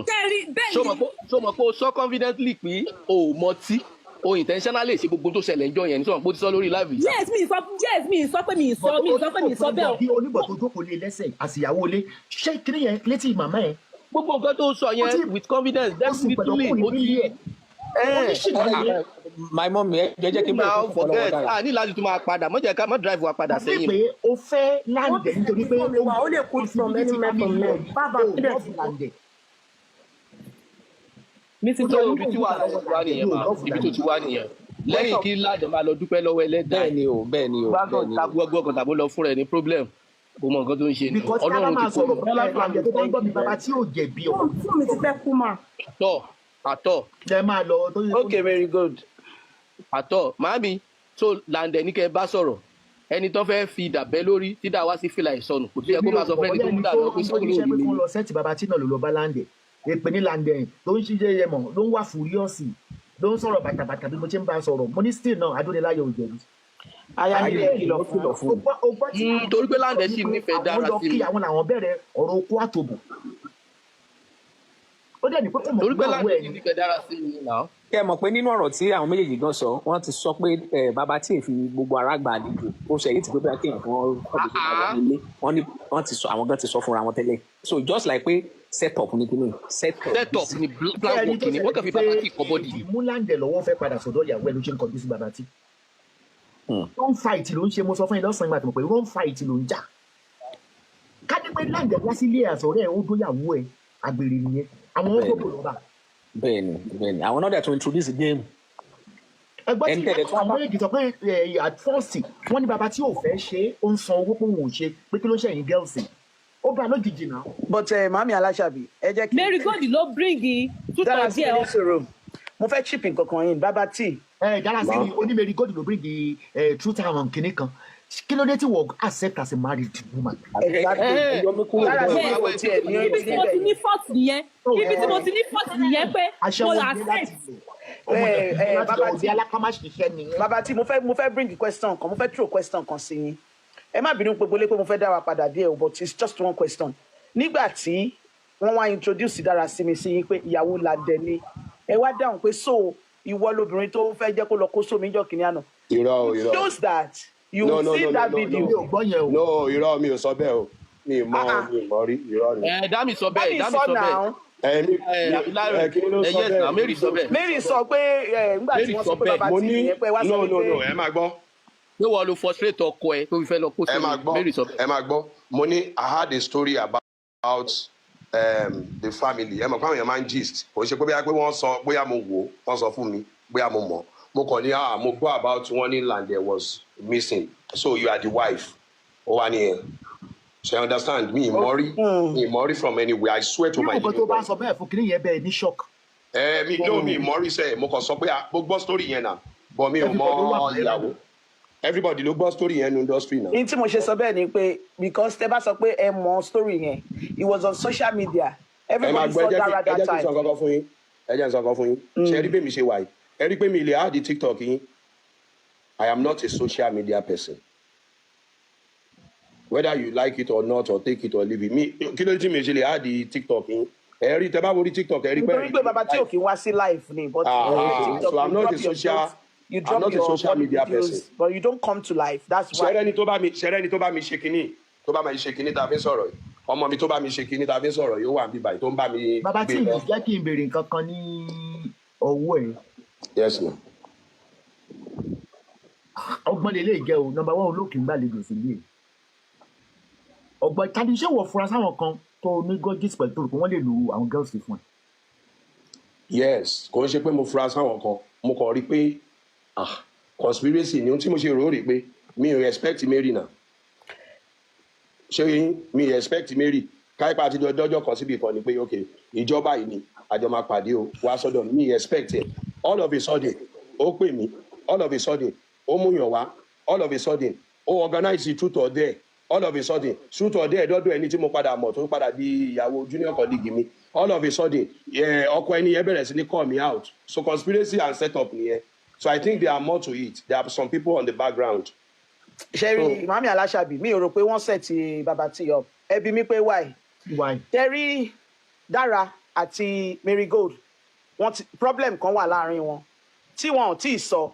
Ṣé rí bẹ́ẹ̀ Ṣó ni. mọ̀ pé, ṣó mọ̀ pé o sọ confidently pé o ò mọtí, o intentionally ṣe gbogbo tó ṣẹlẹ̀ ńjọ́ yẹn ní sọ̀rọ̀ pé o ti sọ lórí live yìí? Yes, mi sọ, yes, mi sọ pé mi sọ, mi sọ pé mi sọ bẹ́ẹ̀ o. Bí onígbọ̀ tó jókòó lé lẹ́sẹ̀ àsìyàwó ilé, ṣé kíní yẹn létí màmá ẹ̀? Gbogbo nǹkan tó sọ Ó yẹn ti with confidence, ó sùn pẹ̀lú definitely ọkùnrin o ti nílé ẹ̀. Oníṣìnà ah yẹn. My mom, ẹ jẹ́ kí n bẹ̀rẹ̀ now fún ọ̀pọ̀lọpọ̀ forget dára. Ah, ní láti tún máa padà mọ́ jẹ́ ká mọ́ drive wa padà Mo fi sẹ́yìn. pé o fẹ́ Wọ́n Làǹdẹ̀ ti nítorí pé fún mi ó wá, ó lè kú from possibility anywhere from family there. ẹ̀ Bàbá o kílẹ̀ love ti kú. Làǹdẹ̀. Mi ti Ó tó. jẹ́ Ibi tí wàhálà ti wá nìyẹn mi ò ma, love ibi tó Làǹdẹ̀. ti wá nìyẹn, lẹ́yìn kí Làǹdẹ̀ máa lọ dúpẹ́ lọ́wọ́ ẹlẹ́dàá Bẹ́ẹ̀ ẹ̀ ni o, bẹ́ẹ̀ ni o, bá bẹ́ẹ̀ kàn ni ta o. gbogbo ọkàn tàbí lọ fúnra ẹ̀ ní problem, kò mọ nǹkan tó ń ṣe ni. Because tá a bá Ọlọ́run ti máa kó sọ̀rọ̀ yọ. fún ẹ, Làǹdẹ̀ tó bá ń gbọ́ mi, bàbá tí ò jẹ̀bi ọ̀rọ̀ Fún mi ti fẹ́ kú mà. Àtọ̀ àtọ̀. lẹ máa lọ tó yẹ kó Okay, very good. Àtọ̀ màámi. So Làǹdẹ̀ ní kẹ́ ẹ bá sọ̀rọ̀, ẹni tó fẹ́ fi ìdà bẹ́ lórí tí dà wá sí fìlà ìsọnù, kò tó yẹ kó Èmi ò máa sọ mọ̀ fẹ́ni bóyá tó mú ẹni dà tó lọ pé ń sọ́kùnrin jíṣẹ́ òní pé mi kó ni. lọ set Baba T náà ló lọ bá Làǹdẹ̀. Èpè ní Làǹdẹ̀ ló ń ṣiṣẹ́ yẹn mọ̀, ló ń wà furious, ló ń sọ̀rọ̀ bàtàbàtà bí mo ṣe ń bá a sọ̀rọ̀. Mo ní still náà Adóniláyọ̀ ò jẹ̀bi. Aya mi Ayé lè ẹ̀ kìlọ̀ ló fún. kìlọ̀ fún O un. gbọ́, o gbọ́ tí Torí pé sọ Làǹdẹ̀ sì wípé nífẹ̀ẹ́ àwọn dára lọ sí kí mi. àwọn làwọn bẹ̀rẹ̀ ọ̀rọ̀ okó àtòbò. Ó dẹ̀ ní pé kò mọ̀ Torí pé pé ìyàwó Làǹdẹ̀ ẹ̀ sì ni. nífẹ̀ẹ́ dára sí mi náà. Kẹ́ ẹ mọ̀ pé nínú ọ̀rọ̀ tí àwọn méjèèjì gan sọ, wọ́n ti sọ pé ẹ, Baba T fi gbogbo ara gba àlejò. Ó ṣe èyí tí pé bóyá kéèyàn kan kọ́ bí ṣe máa wọ nílé. Wọ́n ní wọ́n ti sọ, àwọn gan ti sọ fúnra wọn tẹ́lẹ̀. So just like pé set up ní kíní, set up Set up busy. ni, Ṣé plan ẹni work tó ni wọ́n ṣẹlẹ̀ kàn ni fi pé Baba T kọ́ body èyí ni. mú Làǹdẹ̀ lọ́wọ́ fẹ́ padà sọ̀dọ̀ ìyàwó ẹ̀ ló ṣe ń kọjú sí Baba T. Wrong fight ló ń ṣe. Mo sọ fún yín lọ́sàn-án ìgbà tó mọ̀ pé wrong fight ló ń jà. Ká ní pé Làǹdẹ̀ wá sílé àsọ̀rẹ́ ẹ̀, ó dóyàwó ẹ̀, àgbèrè nìyẹn. Àwọn ó Bẹ́ẹ̀ ni, gbogbo lọ́ba. bẹ́ẹ̀ ni, bẹ́ẹ̀ ni. Àwọn náà dẹ̀ tún introduce game. Ẹgbọ́n tí Ẹni tẹ̀lé tí wọ́n àwọn bá méjèèjì sọ pé ẹ, at first wọ́n ní baba tí ò fẹ́ ṣe é, ó ń san owó pé òun ò ṣe, pé kí ló ń ṣẹ̀yìn girls, ó bá lójijì náà. But màmí aláṣàbí, ẹ jẹ́ kí Mary Gold ló bring truth Dára or sí dare mi ní up. sòrò. Mo fẹ́ chip nǹkan kan yín, Baba T. Ẹ dára sí Ma. mi, oní Mary Gold ló bring the truth and kinní kan. Kí ló dé tí wọ́n accept as a married woman? Exactly. Ẹ yọ mí kúrò Dára sí bẹ́ẹ̀. mi Yes, kò tiẹ̀ ní ibi tí mo níbẹ̀ ti ní yẹn. fault nìyẹn, ibi tí mo ti ní fault nìyẹn pé mo Aṣẹ́wó ni láti accept. ilẹ̀, ọmọ Ẹ ìdàgbé ẹ láti Baba ọdẹ T. alákámáṣiṣẹ́ nìyẹn. Baba T, mo fẹ́ bring question kan, mo fẹ́ throw question kan sí yín. Ẹ má bínú gbogbo lé pé mo fẹ́ dá wa padà díẹ̀ o, but it's just one question. Nígbà tí wọ́n wá introduce dára sí mi sí yín pé ìyàwó Làǹdẹ̀ ni, ẹ wá dáhùn pé so ìwọ lobìnrin tó fẹ́ jẹ́ kó lọ kó sómi jọ kìnìún àná. Irọ́ o, It irọ́ o. shows that you No, no, see no, no, that no, video. Mi no. ò gbọ́ yẹn o. No, irọ́, mi ò sọ bẹ́ẹ̀ o. Mi ì mọ Ah ah. mi ì mọ rí, irọ́ ni. Ẹ Dami sọ bẹ́ẹ̀. Dami Dami sọ sọ bẹ́ẹ̀. now. Ẹ mi Ẹ mi Abiláre ẹ kí ló ẹ sọ yes na bẹ́ẹ̀? Mary sọ bẹ́ẹ̀. Mary sọ pé ẹ nígbà tí Mary wọ́n sọ sọ pé bẹ́ẹ̀. Baba Mo T ní nìyẹn, pé wá sọ no, no, no, wípé ẹ máa gbọ́. Pé wọ́n lo frustrate ọkọ ẹ tó fi fẹ́ lọ kó Ẹ sómi. máa gbọ́. Mary sọ bẹ́ẹ̀. Ẹ máa gbọ́. Mo ní I had a story about the family. Ẹ mọ̀ pé àwọn èèyàn máa ń gist. Kò ṣe pé bóyá pé wọ́n sọ, bóyá mo wò ó, wọ́n sọ fún mi, bóyá mo mọ̀. Mo kàn ní, ah, mo gbọ́ about one in Lande was missing. So you are the wife. Ó wá ní ẹ. So you understand? Mi ì mọ̀ rí. Mi ì mọ̀ rí from anywhere. I swear to Nínú my nǹkan tó living bá God. sọ bẹ́ẹ̀ fún kinní yẹn, bẹ́ẹ̀ ní shock. Ẹ mi no, mi mọ rí sẹ, mo kàn sọ pé ah, mo gbọ́ story yẹn náà, but mi ò mọ Everybody wà viral. ìyàwó. Everybody ló gbọ́ story yẹn ní industry náà. N tí mo ṣe sọ bẹ́ẹ̀ ni pé because tẹ bá sọ pé ẹ mọ story yẹn, it was on social media, Ẹ máa everybody gbọ́, ẹ saw jẹ́ kí Dara ẹ that jẹ́ kí n sọ time. nǹkan kan fún yín. Ẹ jẹ́ n sọ nǹkan fún yín. Ṣe rí bẹ́ẹ̀ mi ṣe wà yìí, ẹ rí pé mi lè add TikTok yín. I am not a social media person, whether you like it or not, or take it or leave it. Mi kí ló dé tí mi ṣe lè add TikTok yín? Ẹ rí, tẹ bá wo rí TikTok, ẹ rí pé Nítorí pé bàbá tí ò kí ń wá sí live ni, but lórí TikTok, so you I'm not drop a your social jokes, you I'm drop not a your social funny media person. videos, but you don't come to live, that's why. Ṣẹrẹ́ni tó bá mi, ṣẹrẹ́ni tó bá mi ṣe kinní, tó bá mi ṣe kinní tá a fi ń sọ̀rọ̀ yìí, ọmọ mi tó bá mi ṣe kinní tá a fi ń sọ̀rọ̀ yìí, ó wà níbí báyìí tó ń bá mi Bàbá gbé tí lọ. jẹ́ kí n béèrè nǹkan kan ní ọwọ́ ẹ̀. Yes ma. Ọgbọ́n lè jẹ́ o. Number one, olókè ń gbàlejò sílé ẹ̀. Ọgbọ́n tàbí ṣé wọ́n fura sáwọn kan tó ní gorgeous pẹ̀lú tó rò pé wọ́n lè lu àwọn girls fún ẹ? Yes, kò ń ṣe pé mo fura sáwọn kan, mo kàn rí pé ah, conspiracy ni. Ohun tí mo ṣe rò ó rí pé mi ò respect Mary náà, ṣé yín mi ò respect Mary káyipá àti dọjọ́ kan síbi kan ni pé ok, ìjọba yìí ni àjọ máa pàdé o, wá sọ́dọ̀ mi. Mi expect ẹ̀. All of a sudden ó pè mí, all of a sudden ó múyàn wá, all of a sudden ó organize the truth or dare, all of a sudden truth or dare dọ́dọ̀ ẹni tí mo padà mọ̀ tó padà di ìyàwó junior colleague mi. All of a sudden ọkọ ẹni yẹn bẹ̀rẹ̀ sí ní call me out. So conspiracy and set up nìyẹn. So I think there are more to it. There are some people on the background. Ṣẹ́rí, mami aláṣàbí, mi ò rò pé wọ́n set bàbá tí up. Ẹ bi mí pé why? Why? Tẹ́rí, Dara àti Mary Gold, wọ́n ti problem kan wà láàrin wọn tí wọn ò tí ì sọ,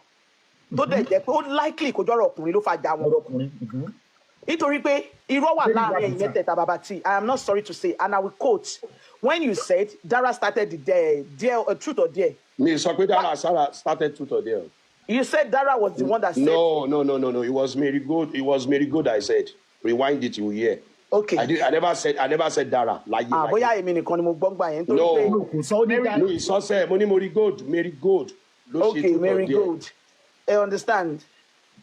tó dẹ̀ jẹ́ pé ó likely kó jọ́rọ̀ ọkùnrin ló fà já wọn. Ọ̀rọ̀ ọkùnrin. Nítorí pé irọ́ wà Very láàrin ẹ̀yin bad. mẹ́tẹ̀ẹ̀ta. Bàbá tí, I am not sorry to say, and I will quote when you said Dara started the dare, truth or dare. Mi sọ pé Dara Sarah started truth or dare. You said Dara was the one that said. No, no, no, no, no, it was Mary Gold. It was Mary Gold. I said rewind it, you will hear. Okay. I never said Dara láyé. Ah, Láyé. bóyá èmi nìkan ni mo gbọ́ gbà yẹn nítorí No. pé No, kò sọ ó ní Mary Dara. No, ìsọsẹ mo ní Mary Gold, Mary Gold ló ṣe Okay, truth or Mary dare. Gold, I understand.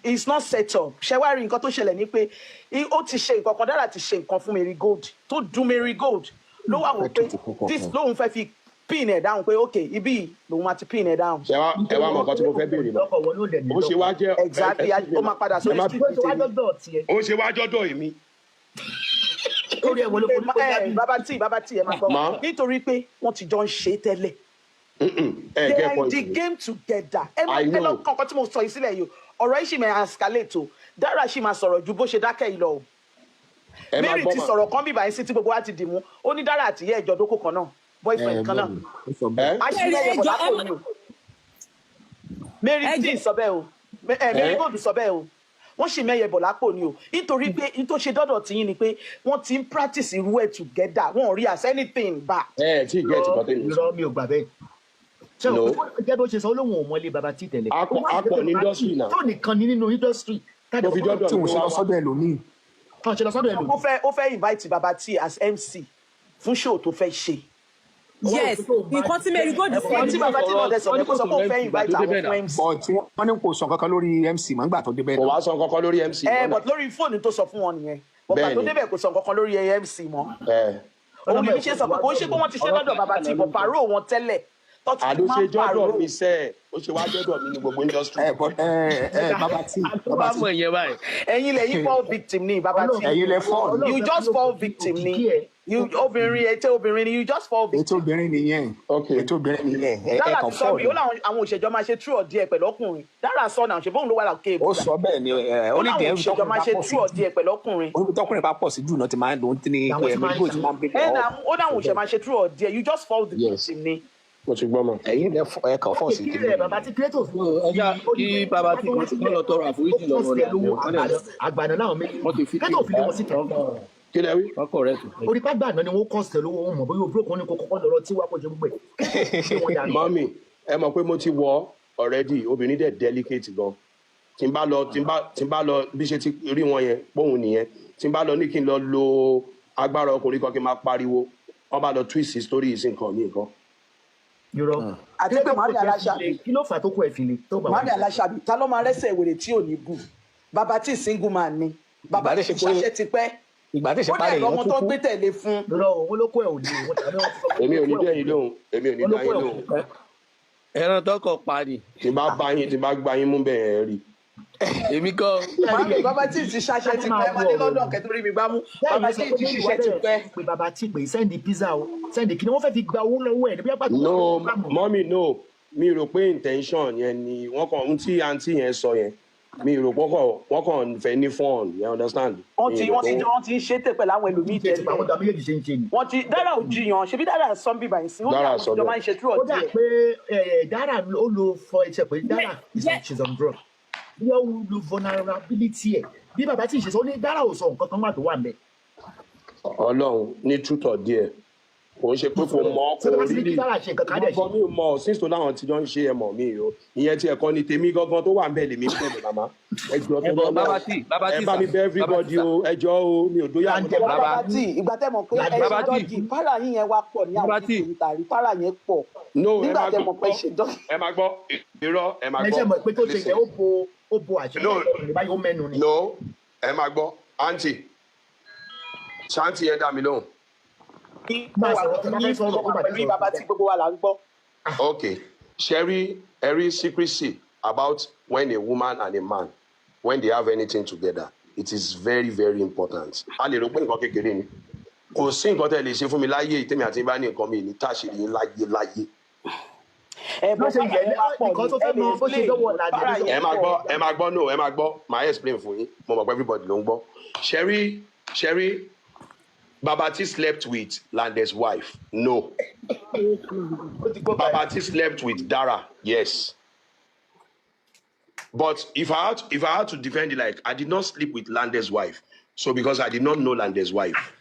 It's not set up. Ṣé wàá rí nǹkan tó ṣẹlẹ̀ ni pé ó ti ṣe nǹkan kan, Dara ti ṣe nǹkan fún Mary Gold tó dùn Mary Gold, ló wà wò pé this lóun fẹ́ fi pin ẹ̀ down, pé okay, ibi yìí lòun máa ti pin ẹ̀ down. Ṣé wá, ẹ wá mọ nǹkan tí mo fẹ́ béèrè mọ́? Lọ́kọ̀ wọn ló dẹ̀ ní Ó ṣe wá jẹ́ Exactly, ó máa padà ẹ sórí má street. Bó ṣe wá Tèmi. dọ́dọ̀ tiẹ̀? Ó ṣe wá jọ́dọ̀ èmi? Lórí ẹ̀wọ̀n ló forí kó Ẹ dábì. bàbá tí, bàbá tí, ẹ máa gbọ́. Ma? Nítorí pé wọ́n ti jọ ń ṣe é tẹ́lẹ̀. Ẹ They get are in point the mi. game together. Ẹ má I ẹ lọ know. kankan tí mo sọ yìí sílẹ̀ yìí o, ọ̀rọ̀ yìí sì máa escalate o. Dara sì máa sọ̀rọ̀ ju bó ṣe dákẹ́ yìí lọ o. Ẹ máa Mary gbọ́ ti mà. sọ̀rọ̀ kan bíbá yín sí tí gbogbo wa ti dì mú. Ó ní Dara àti ìyá ìjọ dókò kan náà, boyfriend kan náà. Bẹ́ẹ̀ ni, ó sọ bẹ́ẹ̀. Ẹ Àṣírí Ẹ ẹyẹ jọ bọ̀dá ẹ kò má ní o. Mary ẹ tí jọ sọ bẹ́ẹ̀ o. Mary ẹ Gold sọ bẹ́ẹ̀ o, wọ́n sì mẹ́yẹ bọ̀ lápò ni o, nítorí pé n tó ṣe dọ́dọ̀ tiyín ni pé wọ́n ti ń practice irú ẹ̀ together, wọ́n ò rí as anything bad. Ẹ tí get Irọ́ nǹkan tẹ́mi sọ. Irọ́, mi ò gbà bẹ́ẹ̀. Ṣé o No. jẹ́ bó ṣe sọ, ó lóun ò mọlé bàbá tí tẹ̀lé. Akọ akọ ní industry náà Tó nìkan ní nínú industry. tó fi dọ́dọ̀ Tí mi òun tó ṣe wá lọ wá. sọ́dọ̀ ẹlòmíì. Tó ṣe lọ sọ́dọ̀ Ó ẹlòmíì. fẹ́, ó fẹ́ invite baba tí as MC fún show tó fẹ́ ṣe. Yes, nǹkan tí Mary Gold sọ Nǹkan tí nìyẹn. baba tí náà dẹ̀ sọ Wọ́n ní pé kó kò sọ pé òun sọ̀rọ̀ fẹ́ MC ìgbà invite tó àwọn débẹ̀ fún náà. MC. But wọ́n ní kò sọ kankan lórí MC mọ́ nígbà tó débẹ̀ Kò náà. wá sọ kankan lórí MC Ẹ mọ́ náà. but lórí fóònù tó sọ fún wọn nìyẹn, but gbà Bẹ́ẹ̀ tó ni. débẹ̀ kò sọ nǹkan kan lórí MC mọ́. Ẹ Òun lèmi ṣe sọ pé kò ń ṣe pé wọ́n ti ṣe lọ́dọ̀ baba tí, but pàrọ̀ wọn tẹ́lẹ̀ tó ti Àló máa ṣe ń jọ́dọ̀ pàrọ̀. mi sẹ́ ẹ̀, ó ṣe wá jọ́dọ̀ mi ní gbogbo industry. Ẹ but ẹ bàbá tí, Tó bàbá bá tí, mọ̀ ìyẹn báyìí. Ẹ̀yin lẹ́yìn fall victim ni, baba tí. Ẹ̀yin lẹ fall. You just fall victim ni. You obìnrin, ẹ tẹ obìnrin ni, you just fall Ètò victim. obìnrin nìyẹn. Ok. Ètò obìnrin nìyẹn. Ẹ Dara kàn ti sọ fall bí ó láwọn àwọn òṣèjọ máa ṣe true or dare pẹ̀lú ọkùnrin. Dara sọ náà, ṣe bóun ló wà láòkè Ó ìbúra. sọ bẹ́ẹ̀ ni ẹ Ó ó ní láwọn dẹ̀ òṣèjọ tọkùnrin máa bá ṣe pọ̀ sí true or jù. dare pẹ̀lú ọkùnrin. Ó ní tọkùnrin bá pọ̀ sí jù náà ti máa ń lòun ti ní Làwọn pé ti máa Mary ń Gold ṣe. ti máa ń bring Ẹ up. na ó láwọn òṣèjọ máa ṣe true or dare, you just fall the Yes, victim ni. mo ti gbọ́ mọ̀. Ẹ̀yin lẹ ẹ kàn fall sí Kí tèmi rẹ̀ bàbá nìyẹn. tí creator So, ẹ já kí bàbá tí kán lọ tọrọ ó àforíjì kọ́ lọ́wọ́ sí ẹ rẹ̀ lówó wọ́n dẹ̀ àgbàna láwọn méjì. wọ́n ti fi Creator fi lé wọn síta. Kí lẹ wí? wọ́n correct. Orí pàgbàna ni wọ́n kọ́ sí ẹ lówó, wọn mọ̀ bóyá o broke, wọn ní kó kọ́kọ́ lọ́rọ́ tí wàá kó jẹ gbogbo ẹ̀. Creator fi lé wọn dànù. Mọ́mì, ẹ mọ̀ pé mo ti wọ̀ already, obìnrin dẹ̀ delicate gan. Tí n bá lọ, tí n bá lọ bí ṣe ti rí wọn yẹn póun nìyẹn, tí n bá lọ ní kí n lọ lo agbára ọkùnrin kan kí n máa pariwo, wọn bá lọ twist story yìí sí nǹkan mi nǹkan. Irọ́. Àti pé Creator màmí kò tiẹ̀ fi aláṣàbí, le, kí ló fà tó kó ẹ̀ fi le tó bá màmí wọn? aláṣàbí, ta ló máa rẹ́sẹ̀ wèrè tí ò ní bù? Bàbá tí single man ni bàbá Ìgbà tí tó ṣe pé ṣaṣẹ́ ti pẹ́. Ìgbà tí Ó ìṣèpá dẹ̀ rẹ̀ rọmọ èèyàn tó tún kú. gbé tẹ̀lé fún. Lọ́rọ̀ owó ló kó ẹ̀ ò lè wọ́n tàbí wọ́n ti sọ pé Èmi ò ó ní kó ẹ̀ dẹ́ ò yín lè lóhùn, èmi ò ní wọ́n ló dá kó yín ẹ̀ ò lóhùn. lè. Ẹran tọkọ pa ni. Tí n bá bá yín, tí n bá gbá yín mú bẹ́ẹ̀ ẹ rí. Èmi kọ́. Màámi, Sẹ́ẹ̀rí Bàbá tí ti ṣaṣẹ́ ká ti máa pẹ́, wo máa dé ọ̀rọ̀ London yìí kẹ́ tó rí mi gbámú. bẹ́ẹ̀ Bàbá ni sọ tí pé ti Mary wá ṣiṣẹ́ ti bẹ̀rẹ̀ pẹ́. sí pé bàbá tí pé send pizza o, send kí ni wọ́n fẹ́ fi gba owó lọ́wọ́ ẹ̀ ní bí apá tó wọ́n No, fẹ́ gbà mọ́. mọ́mì, no, mi rò pé intention yẹn ni wọ́n kàn ohun tí àǹtí yẹn sọ yẹn, mi rò pé wọ́n kàn fẹ́ ní fun, you understand? Wọ́n Mi ti rò wọ́n pé ti wọ́n ti ń ṣe tè pẹ̀lú àwọn ẹlòmíì Ṣe ti pa tẹ́lẹ̀. àwọn ọ̀dà méjèèjì ṣe ń ṣe ni. Wọ́n ti Dára ò jiyàn, ṣebí Dára sọ bí báyìí sí, ó ní Dára àwọn sọ tíjọ bẹ́ẹ̀. máa ń ṣe true Ó or dà dare. pé Dára ó lo fọ ẹsẹ̀ pé Dára is on, she's on drug, bí ó lo vulnerability ẹ̀ bí bàbá tí ì ṣe sọ, ó ní Dára ò sọ nǹkan kan wà tó wà mẹ́. Ọlọ́run ní truth or dare, kò ń ṣe pé kò mọ̀, Ṣé kò bá ti ní kí really Dára ṣe nǹkan kan á dẹ̀ ṣe. gbọ́ngàn mi ò mọ̀ since tó láwọn tí jọ ń ṣe ẹ̀mọ̀ mi o, ìyẹn tí ẹ̀kọ́ ni tèmi gangan tó wà ń bẹ̀ lèmi ń bẹ̀rẹ̀. Màmá, ẹ jọ̀ọ́ Ẹ tó bọ lọ́wọ́ Bàbá tí, Bàbá ẹ tí bá sà, mi bẹ̀ Bàbá tí everybody sà, o, ẹ jọ̀ọ́ o, mi ò dóyàwó Láǹdẹ̀ lọ́wọ́. Bàbá Bàbá tí ìgbà tẹ́ mọ̀ pé ẹ Láǹdẹ̀ ṣe Bàbá tí doggy, para yín yẹn wá pọ̀ ní Bàbá àwọn tí fídíò yìí tàrí, para yẹn pọ̀. No, ẹ Nígbà máa tẹ́ mọ̀ pé gbọ́, ṣe doggy. ẹ máa gbọ́, irọ́, ẹ máa ẹ gbọ́, ṣe mọ̀ pé tó ṣe listen. yẹ ó bo àṣírí No, ọkùnrin báyìí ó mẹ́nu ni. no, ẹ máa gbọ́, àǹtí ṣáǹtì yẹn dá mi lóhùn. Mo Máa wà sọ̀rọ̀ tó pẹ̀lú bá fẹ́ yín, sọ̀rọ̀ mo kó wà má pẹ̀lú ti yín, sọ̀rọ̀ Bàbá tó tí gbogbo wa là ń gbọ́. Okay, Sherry, every secrecy about when a woman and a man, when they have anything together, it is very, very important. A lè rò pé nǹkan kékeré ni. Kò sí nǹkan tẹ́ lè ṣe fún mi láyé ìtẹ́mi àti bá ní nǹkan mi ní táṣìírí yín láyé láyé. Ẹ bó bọ̀ ṣe para yẹ yẹn wá pọ̀ nǹkan ni, tó ẹ fẹ́ lè mọ bó ṣe explain, dọ́wọ́ Láǹdẹ̀ para ló sọ Ẹ yẹn máa pọ̀. gbọ́, ẹ máa gbọ́, no, ẹ máa gbọ́, màá explain fún yín. Mo mọ̀ pé everybody ló ń gbọ́. Sherry, Sherry, Baba T slept with Lande's wife. No. Ó ti kó báyìí. Baba T slept with Dara. Yes. But if I had to defend it, like, I did not sleep with Lande's wife. So because I did not know Lande's wife.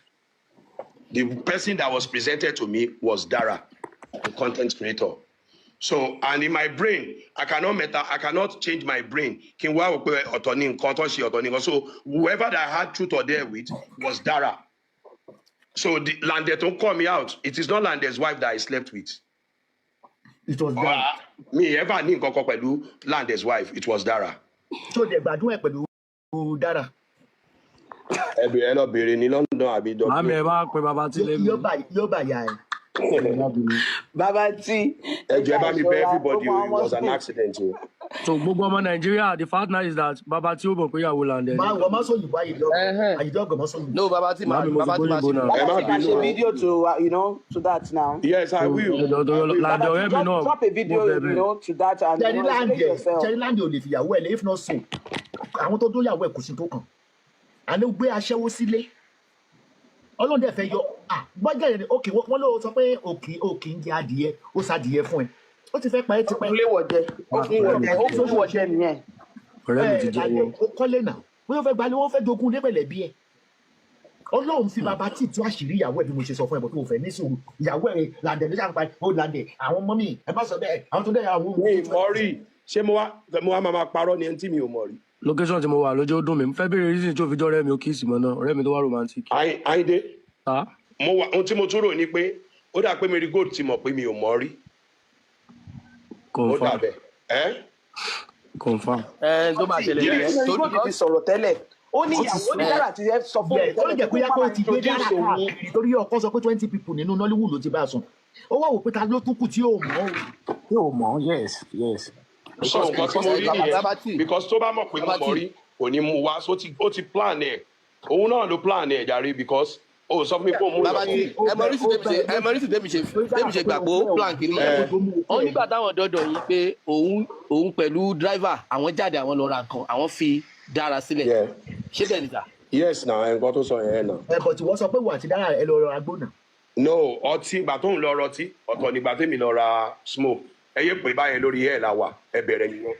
The person that was presented to me was Dara, the content creator. So, and in my brain, I cannot change my brain. Kí n wá wò pé ọ̀tọ̀ ni nǹkan tó ṣe, ọ̀tọ̀ ni nǹkan. So whoever that I had truth or dare with was Dara. So the Lande don't call me out. It is not Lande's wife that I slept with. It was Dara. Mi ever ní nǹkan kan pẹ̀lú Lande's wife. It was Dara. Tó dẹ̀ gbádùn ẹ̀ pẹ̀lú Dára. Ẹ bèrè, ẹ lọ bèrè ní London àbí Màámi, Dublin. ẹ bá pe Bàbá tí lẹ́nu. Yóò bà yà ẹ̀. Ẹ má bínú. Bàbá tí Ẹ jọ̀ọ́, ẹ bá mi bẹ̀ ṣọ́ra everybody gbogbo o. àwọn It ọmọ was an school. accident o. So gbogbo ọmọ Nàìjíríà, the fact now is that Bàbá tí ó mọ̀ pé ìyàwó Làǹdẹ̀ ni. Máa wọ má sóyìnbó àyèdọ́gọ̀ Ẹhẹ́n. àyèdọ́gọ̀ má sóyìnbó. No, Bàbá tí máa Màámi, mo ti Bàbá tí máa gbóyìnbó ṣe náà. Ẹ Bàbá má tí máa bínú ṣe o. fídíò to to that now. Yes, I So will. ẹ jọ̀ọ́ I torí will. Làǹdẹ̀ Bàbá tí ọ̀rẹ́ mi drop náà drop a mo video you bẹ̀bẹ̀. know to that and Ṣẹ́rí explain Láǹdẹ̀ yourself. Ṣẹ́rí Láǹdẹ̀ ò lè fìyàwó ẹ̀ lé, if not so àwọn tó dóyàwó ẹ̀ kò sí tó kàn. Àní ó gbé aṣẹ́wó sílé. Ọlọ́run dẹ̀ fẹ́ yọ gbọ́dọ̀ yẹn ni òkè wọ́n ló sọ pé òkè òkè ń jẹ adìyẹ, ó sa adìyẹ fún ẹ. Ó ti fẹ́ pa ẹ́ Ó tipẹ́. fún léwọ̀ jẹ, ó fún wọ̀ Ọ̀rẹ́ mi jẹ, ó ti fún wọ̀ jẹ nìyẹn. Ọ̀rẹ́ mi Ẹ ti Làǹdẹ̀ jẹ́wọ́. ó kọ́lé náà bóyá ó fẹ́ gbalẹ̀, ó fẹ́ jogún lébẹ̀lẹ̀ bí ẹ. Ọlọ́run fi Bàbá tí tú àṣírí ìyàwó ẹ̀ bí mo ṣe sọ fún ẹ bọ̀ tó o fẹ́ ní sùúrù ìyàwó ẹ̀ Làǹdẹ̀ ló ṣàǹpa ó Làǹdẹ̀ àwọn mọ́mì ẹ má sọ bẹ́ẹ̀ àwọn tó dẹ̀ àwọn Mi ì mọ̀ rí. Ṣé mo wá máa parọ́ ni ẹni tí mi ò mọ̀ rí? Location tí mo wà lójú ó dùn mí. Mo fẹ́ béèrè reason tí ó fi jọ́ ọ̀rẹ́ mi ó kiss mọ́ náà. Ọ̀rẹ́ mi tó wá romantic. Àyìndé, Ah, mo wà, ohun tí mo tún rò ni pé ó dà pé Mary Gold ti mọ̀ pé mi ò mọ̀ rí. Ó dà confirm. bẹ́ẹ̀. Ẹ́ Confirm. Ẹ tó máa ṣẹlẹ̀ nìyẹn Mary torí Gold ti because sọ̀rọ̀ tẹ́lẹ̀. Ó ní Ó ti ìyàwó sọ ní Dára ti sọ fún yẹ òun ó lè tẹ́lẹ̀ jẹ́ pé pé kó yá má pé ó máa ti gbé Dára introduce òun. káàkiri torí ọkọ sọ pé 20 people nínú Nollywood ló ti bá a sùn, ó wá wò pé ta ló tún kù tí ò mọ̀ o. Yóò mọ̀, yes. So because nǹkan tí because mo rí ẹ nìyẹn Bàbá tí because tó bá mọ̀ pé mo Bàbá mọ̀ tí rí, kò ní mú wá. So ó ti plan ẹ̀. Òun náà ló plan ẹ̀ jàre because ó sọ fún mi pé òun mú Bàbá ìyàn tí kan. Ó ẹ mọ bẹ rísì ó tèmi bẹ ṣe, ẹ mọ reason tèmi ṣe torí Dára tèmi ṣe sọ pé gbà pé òun ó fẹ́ òun plan kìíní ó yẹn. yẹ kó tó mú okó Wọn ẹ̀ nígbà táwọn dọdọ yìí pé òun pẹ̀lú driver àwọn jáde, àwọn lọ ra nǹkan, àwọn fi Dára sílẹ̀. Yeah. Ṣé bẹ́ẹ̀ ni sà? Yes na, nǹkan tó sọ yẹn náà. Ẹ bọ̀ tí wọ́n sọ pé wà á ti Dára ẹ lọ rọra gbóná. No, ọtí ìgbà tó ń lọ rọtí ọ̀tọ̀ nígbà tèmi lọ ra smoke. Ẹ yé pé báyẹn lórí ẹ̀ la wà, ẹ bẹ̀rẹ̀ nìyẹn.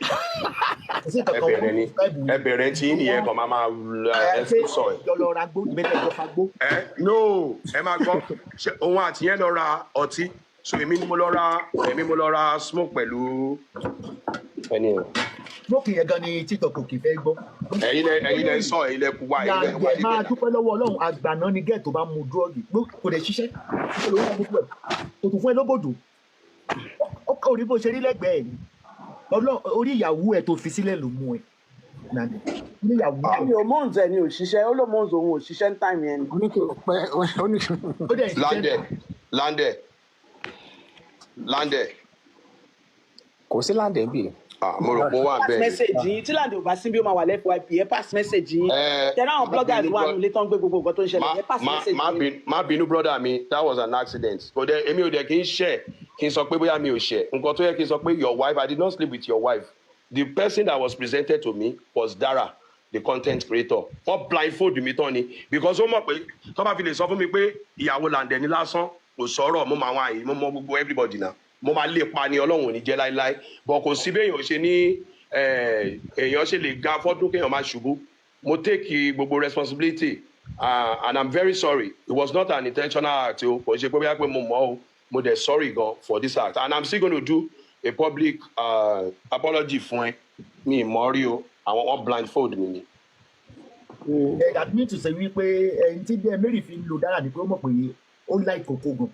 Kò sí Ẹ nǹkan kan bẹ̀rẹ̀ wọ́n ni subscribe ẹ bẹ̀rẹ̀ tí nìyẹn kan máa máa ẹ ẹ ṣe sọ ẹ. ìjọ lọ ra gbó ìbẹ̀rẹ̀ ìjọ fa gbó. Ẹ no, ẹ máa gbọ́, ṣe òun àti yẹn lọ ra ọtí, so èmi ni mo lọ ra, èmi mo lọ ra smoke pẹ̀lú ẹni yẹn. Smoke yẹn gan ni TikTok kò kì í fẹ́ gbọ́. Ẹ̀yin lẹ sọ, ẹ̀yin lẹ kú wá, ẹ̀yin lẹ wá Làǹdẹ̀ máa débẹ̀. dúpẹ́ lọ́wọ́ Ọlọ́run, àgbàná ni gẹ́ẹ̀ tó bá mu drug kò dẹ̀ ṣiṣẹ́ kò lówó gbogbo ẹ̀ kò tún fún ẹ lóbòdò ó kọ́ orí bó ṣe rí lẹ́gbẹ̀ẹ́ ẹ̀ ni. Orí ìyàwó ẹ̀ tó fi sílẹ̀ ló mú ẹ. Nàdẹ níyàwó ẹ̀. Mi ò mọ̀ọ́nzù ẹ̀ ni ò ṣiṣẹ́, ó ló mọ̀ọ́nzù òun ò ṣiṣẹ́ ní time yẹn ni. Ó ní kò pẹ́, ó ní. Ó dẹ̀ ń ṣiṣẹ́. Landẹ, Landẹ, Landẹ. Kò sí Láǹdẹ̀ bí. Ah, mo rò pé ó wà Pass bẹ́ẹ̀ ni. message yín tí Láǹdẹ̀ ò bá sí bí, ó máa wà l'FYP. Ẹ pass message yín. Ẹ Tẹ̀lé àwọn má bloggers bínú wà bro nílé tó ń gbé gbogbo nǹkan tó ń ṣẹlẹ̀. Má Ẹ pass má message má yín. bínú, má bínú, brother mi. That was an accident. Kò dẹ, èmi ò dẹ kí n ṣẹ̀ kí n sọ pé bóyá mi ò ṣẹ̀. Nǹkan tó yẹ kí n sọ pé your wife, I did not sleep with your wife. The person that was presented to me was Dara, the content creator. Wọ́n blindfold mi tán ni, because ó mọ̀ pé tó bá fi lè sọ fún mi pé ìyàwó Làǹdẹ̀ ní lásán, kò sọ̀rọ̀. Mo máa wá yìí, mo mọ gbogbo everybody náà, mo máa lè pa ni. Ọlọ́run ò ní jẹ́ láéláé, but kò sí béèyàn ṣe ní èèyàn ṣe lè ga fọ́dún kéèyàn má ṣubú. Mo take gbogbo responsibility, and I'm very sorry. It was not an intentional act o. Kò ṣe pé bóyá pé mo mọ̀ o. Mo dẹ̀ sorry gan for this act, and I'm still gonna do a public apology fún ẹ. Mi ì mọ̀ rí o. Àwọn wọn blindfold mi ni. Ẹ, that mean to say wípé ẹni tí bí Mary fi ń lo Dára ni pé ó mọ̀ pé ó láì kókó gan.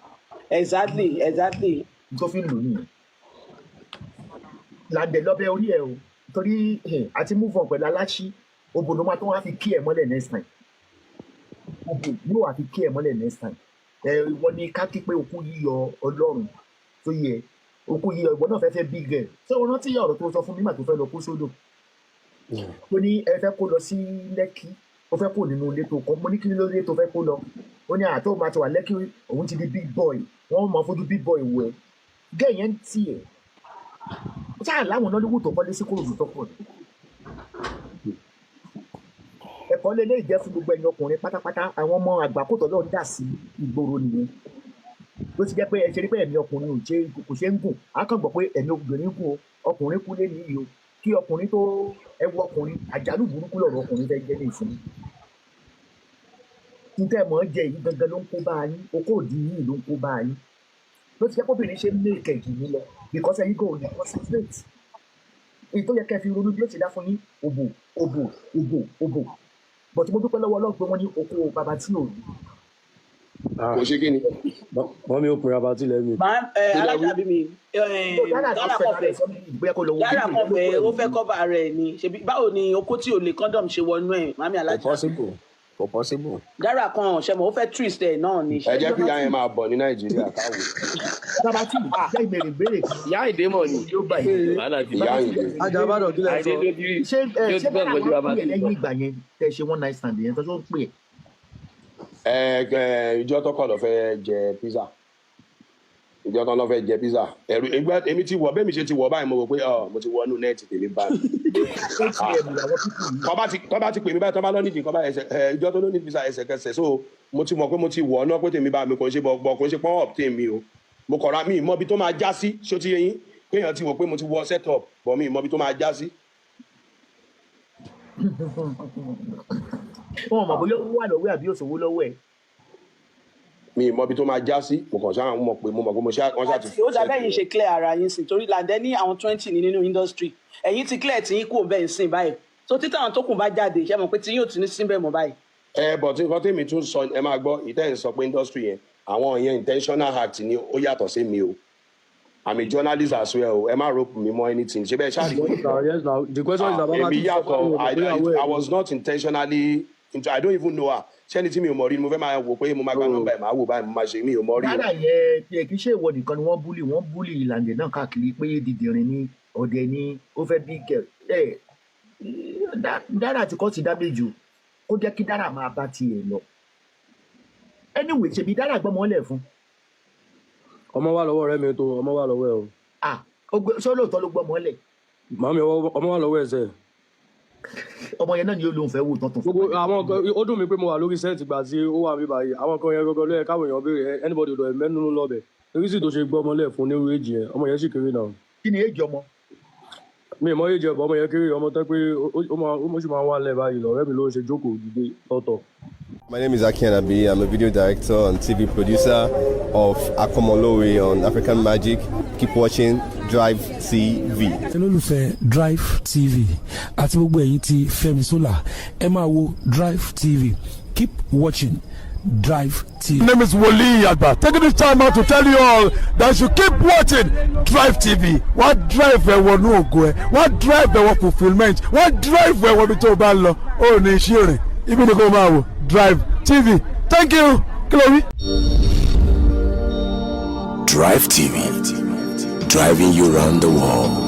Exactly. Tó fi ń lò nìyẹn. Làǹdẹ̀, lọ́bẹ̀ orí ẹ o, torí àti move on pẹ̀lú aláṣí òbò ló máa tó wá fi kí ẹ mọ́lẹ̀ next time. Òbò yóò wá fi kí ẹ mọ́lẹ̀ next time. Ẹ ìwọ ni ká kí pé okú yíyọ Ọlọ́run tó yẹ okú yíyọ. Ìwọ náà fẹ́ fẹ́ big girl. Ṣé o rántí ọ̀rọ̀ tó sọ fún mi nígbà tó fẹ́ lọ kó sódò, tó ní ẹ fẹ́ kó lọ sí Lẹ́kí, ó fẹ́ kó nínú ilé tó kọ́? Mo ní kí ló dé tó fẹ́ kó lọ? Ó ní àtọ́ máa ti wà Lẹ́kí, òun ti di big boy, wọ́n máa fojú big boy wẹ̀ gẹ́ yẹn ń tiẹ̀ sáà láwọn Nollywood tó kọ́lé sí Kòròdú tó pọ̀ ní. Ẹ̀kọ́ lélẹ́yìí jẹ́ fún gbogbo ẹ̀yin ọkùnrin pátápátá. Àwọn ọmọ àgbákòtò lọ́ọ́ dà sí ìgboro nìyẹn. Ló ti jẹ́ pé ẹ ṣe rí pé ẹ̀mí ọkùnrin ò ṣe, kò ṣe ń gùn. Á kàn gbọ́ pé ẹ̀mí obìnrin gùn o, ọkùnrin kú lé níyì o. Kí ọkùnrin tó ẹ wọ ọkùnrin, àjálù burúkú lọ̀rọ̀ ọkùnrin fẹ́ jẹ́ ní ìsinmi. Níta ẹ̀ mọ̀ ọ́ jẹ yìí gangan ló ń kó bá a yín, okó òdì yìí ló ń kó bá a yín. Ló ti jẹ́ kóbìnrin ṣe ń mú ìkẹ̀jù yín lọ, because ẹ̀yin kò ní concentrate. Èyí tó yẹ kẹ́ fi ronú bí ó ti dá fún yín, òbò, òbò, òbò, òbò. But mo dúpẹ́ lọ́wọ́ Ọlọ́run pé wọ́n ní okó bàbá tí ò ní. Kò ṣe kí ni. Mọ́mí ó pinra bàtí lẹ́mí. Máa ẹ Kí lẹ wí? Alájàbí mi. Dára Dára tó fẹ́ kọfẹ rẹ̀ sọ mí, bóyá kó lọ wo Dára fídíò kọfẹ yẹn ló ó fẹ́ cover rẹ̀ ni. Ṣebí báwo ni okó tí ò lè condom ṣe wọnú ẹ̀, mami Kò alájà? possible, kò possible. Dára kan ṣẹmọ, ó fẹ́ twist ẹ̀ náà ni. Ẹ jẹ́ kí ìyá yẹn máa bọ̀ ní Nàìjíríà káwọ́. Bàbá tí jẹ́ ìbéèrè béèrè kan Ìyá Àyìndé mọ̀ ni. yóò bá yìí. Wàhálà ti Ìyá dé. Àyìndé. Ajá bàdàn, kí lẹ Àyìndé sọ? ló dirí. Ṣé ẹ Yóò ṣé ti gbọ́ Dára nǹkan tí wá bàbá pè é ti lẹ́yìn sọ. ìgbà yẹn tẹ ṣe one night stand yẹn tó ń pè é? Ẹ ẹ, ìjọ tọkọ lọ fẹ́ jẹ pizza, ìjọ tán lọ fẹ́ jẹ pizza, ẹrù ìgbà èmi ti wọ bẹ́ẹ̀ mi ṣe ti wọ báyìí, mo rò pé ọ mo ti wọnú net tèmi bá mi. Atm làwọn pípù yìí. Tọ́ bá ti pè mí báyìí, tọ́ bá lọ nídìí nǹkan báyìí, ẹsẹ̀ ẹ ìjọ tó ló ní pizza ẹsẹ̀kẹsẹ̀. So mo ti mọ̀ pé mo ti wọ̀ ọ́ náà pé tèmi bá mi. Kò ń ṣe bọ̀, kò ń ṣe pọ́n up tèmi o. Mo kọ̀ra mi ìmọ̀ ibi tó máa já sí. Ṣó ti yé yín kéèyàn ti wò pé mo ti wọ set up bọ̀, mi ìmọ̀ ibi tó máa já sí. Wọn mọ̀ bóyá owó wà lọ́wọ́ ẹ̀ àbí òṣòwò lọ́wọ́ ẹ̀. Mi ìmọ̀ ibi tó máa já sí. Mo kàn ṣáà mọ̀ pé mo mọ̀ pé mo ṣá wọ́n ṣáà ti Àti ó dà set bẹ́ẹ̀ yín ṣe clear ara yín sí, torí Làǹdẹ́ ní àwọn 20 ní nínú industry. Ẹ̀yin ti clear tí yín kú bẹ́ẹ̀ ń sìn báyìí, so títà àwọn tó kù bá jáde, ṣe mọ̀ pé tí yín ò tún ní síbẹ̀ mọ́ báyìí? Ẹ bọ̀ tí nǹkan tèmi tún sọ, ẹ máa gbọ́ ìtẹ́ ń sọ pé industry yẹn, àwọn yẹn intentional act ni, ó yàtọ̀ sí mi o. I'm a journalist as well o. Ẹ má rope mi mọ́ anything. Ṣé bẹ́ẹ̀ ṣáà rí pé Yes now, yes now. The question is ah that bàbá èmi ti sọ fún yàtọ̀. àwọn I ọmọ ìyàwó I ẹ̀ ni. was not intentionally into. I don't even know her. Ṣẹ́ni tí mi ò mọ̀ rí ni mo fẹ́ máa wò pé mo máa gba nọ́mbà ẹ̀, máa wò báyìí, mo máa ṣe? Mi ò mọ̀ rí o. Dára yẹn tiẹ̀ kì í ṣe ìwọ nìkan ni wọ́n bully. Wọ́n bully Ìlànà náà káàkiri pé dìdìrín ni, ọ̀dẹ̀ ni, ó fẹ́ bí gẹ̀ ẹ̀. Dára ti kọ́ ti damage o. Kó jẹ́ kí Dára máa bá tiẹ̀ lọ. Anyway, ṣèbí Dára gbọ́mọ lẹ̀ fún. Ọmọ wà lọ́wọ́ ọ̀rẹ́ mi tó, ọmọ wà lọ́wọ́ ẹ̀ o. Ah, ṣé lóòótọ́ ló gbọ́mọ lẹ̀? Màmí, ọmọ wà lọ́wọ́ ẹ̀ sẹ́. Ọmọ yẹn náà ni ó lóun fẹ́ wò tán tó fún Gbogbo padà. àwọn nǹkan, ó dùn mí pé mo wà lórí set ìgbà tí ó wà mí báyìí. Àwọn nǹkan yẹn gangan ló yẹ káwọn èèyàn béèrè. Anybody ò dọ̀ mẹ́nu lọ́bẹ̀. Torí sì tó ṣe gbọ́ ọmọlẹ̀ fún nírú èjì yẹn, ọmọ yẹn sì kéré náà. Kí ni èjì ọmọ? Mi ì mọ èjì ẹ̀bọ̀, ọmọ yẹn kéré, ọmọ tẹ́ pé ó sì máa ń wà lẹ̀ báyìí lọ̀rẹ́ mi ló ń ṣe jókòó dìde lọ́tọ̀. My name is Aki Anabi. I'm a video director and TV producer of Akomolowe on African Magic. Keep watching Drive TV. Olólùfẹ́ Drive TV àti gbogbo ẹ̀yin tí Fẹ́mi Sola, ẹ máa wo Drive TV. Keep watching. Drive TV. My name is Wole Agba. Taking this time out to tell you all that you keep watching Drive TV. Wọ́n drive ẹ wọnú ògo ẹ, wọ́n drive ẹ wọ fulfilment, wọ́n drive ẹ wọ ibi tó o bá ń lọ. Ó ní iṣẹ́ rìn, ibi ni kò máa wò Drive TV. Thank you. Kí ló wí? Drive TV, driving you round the world.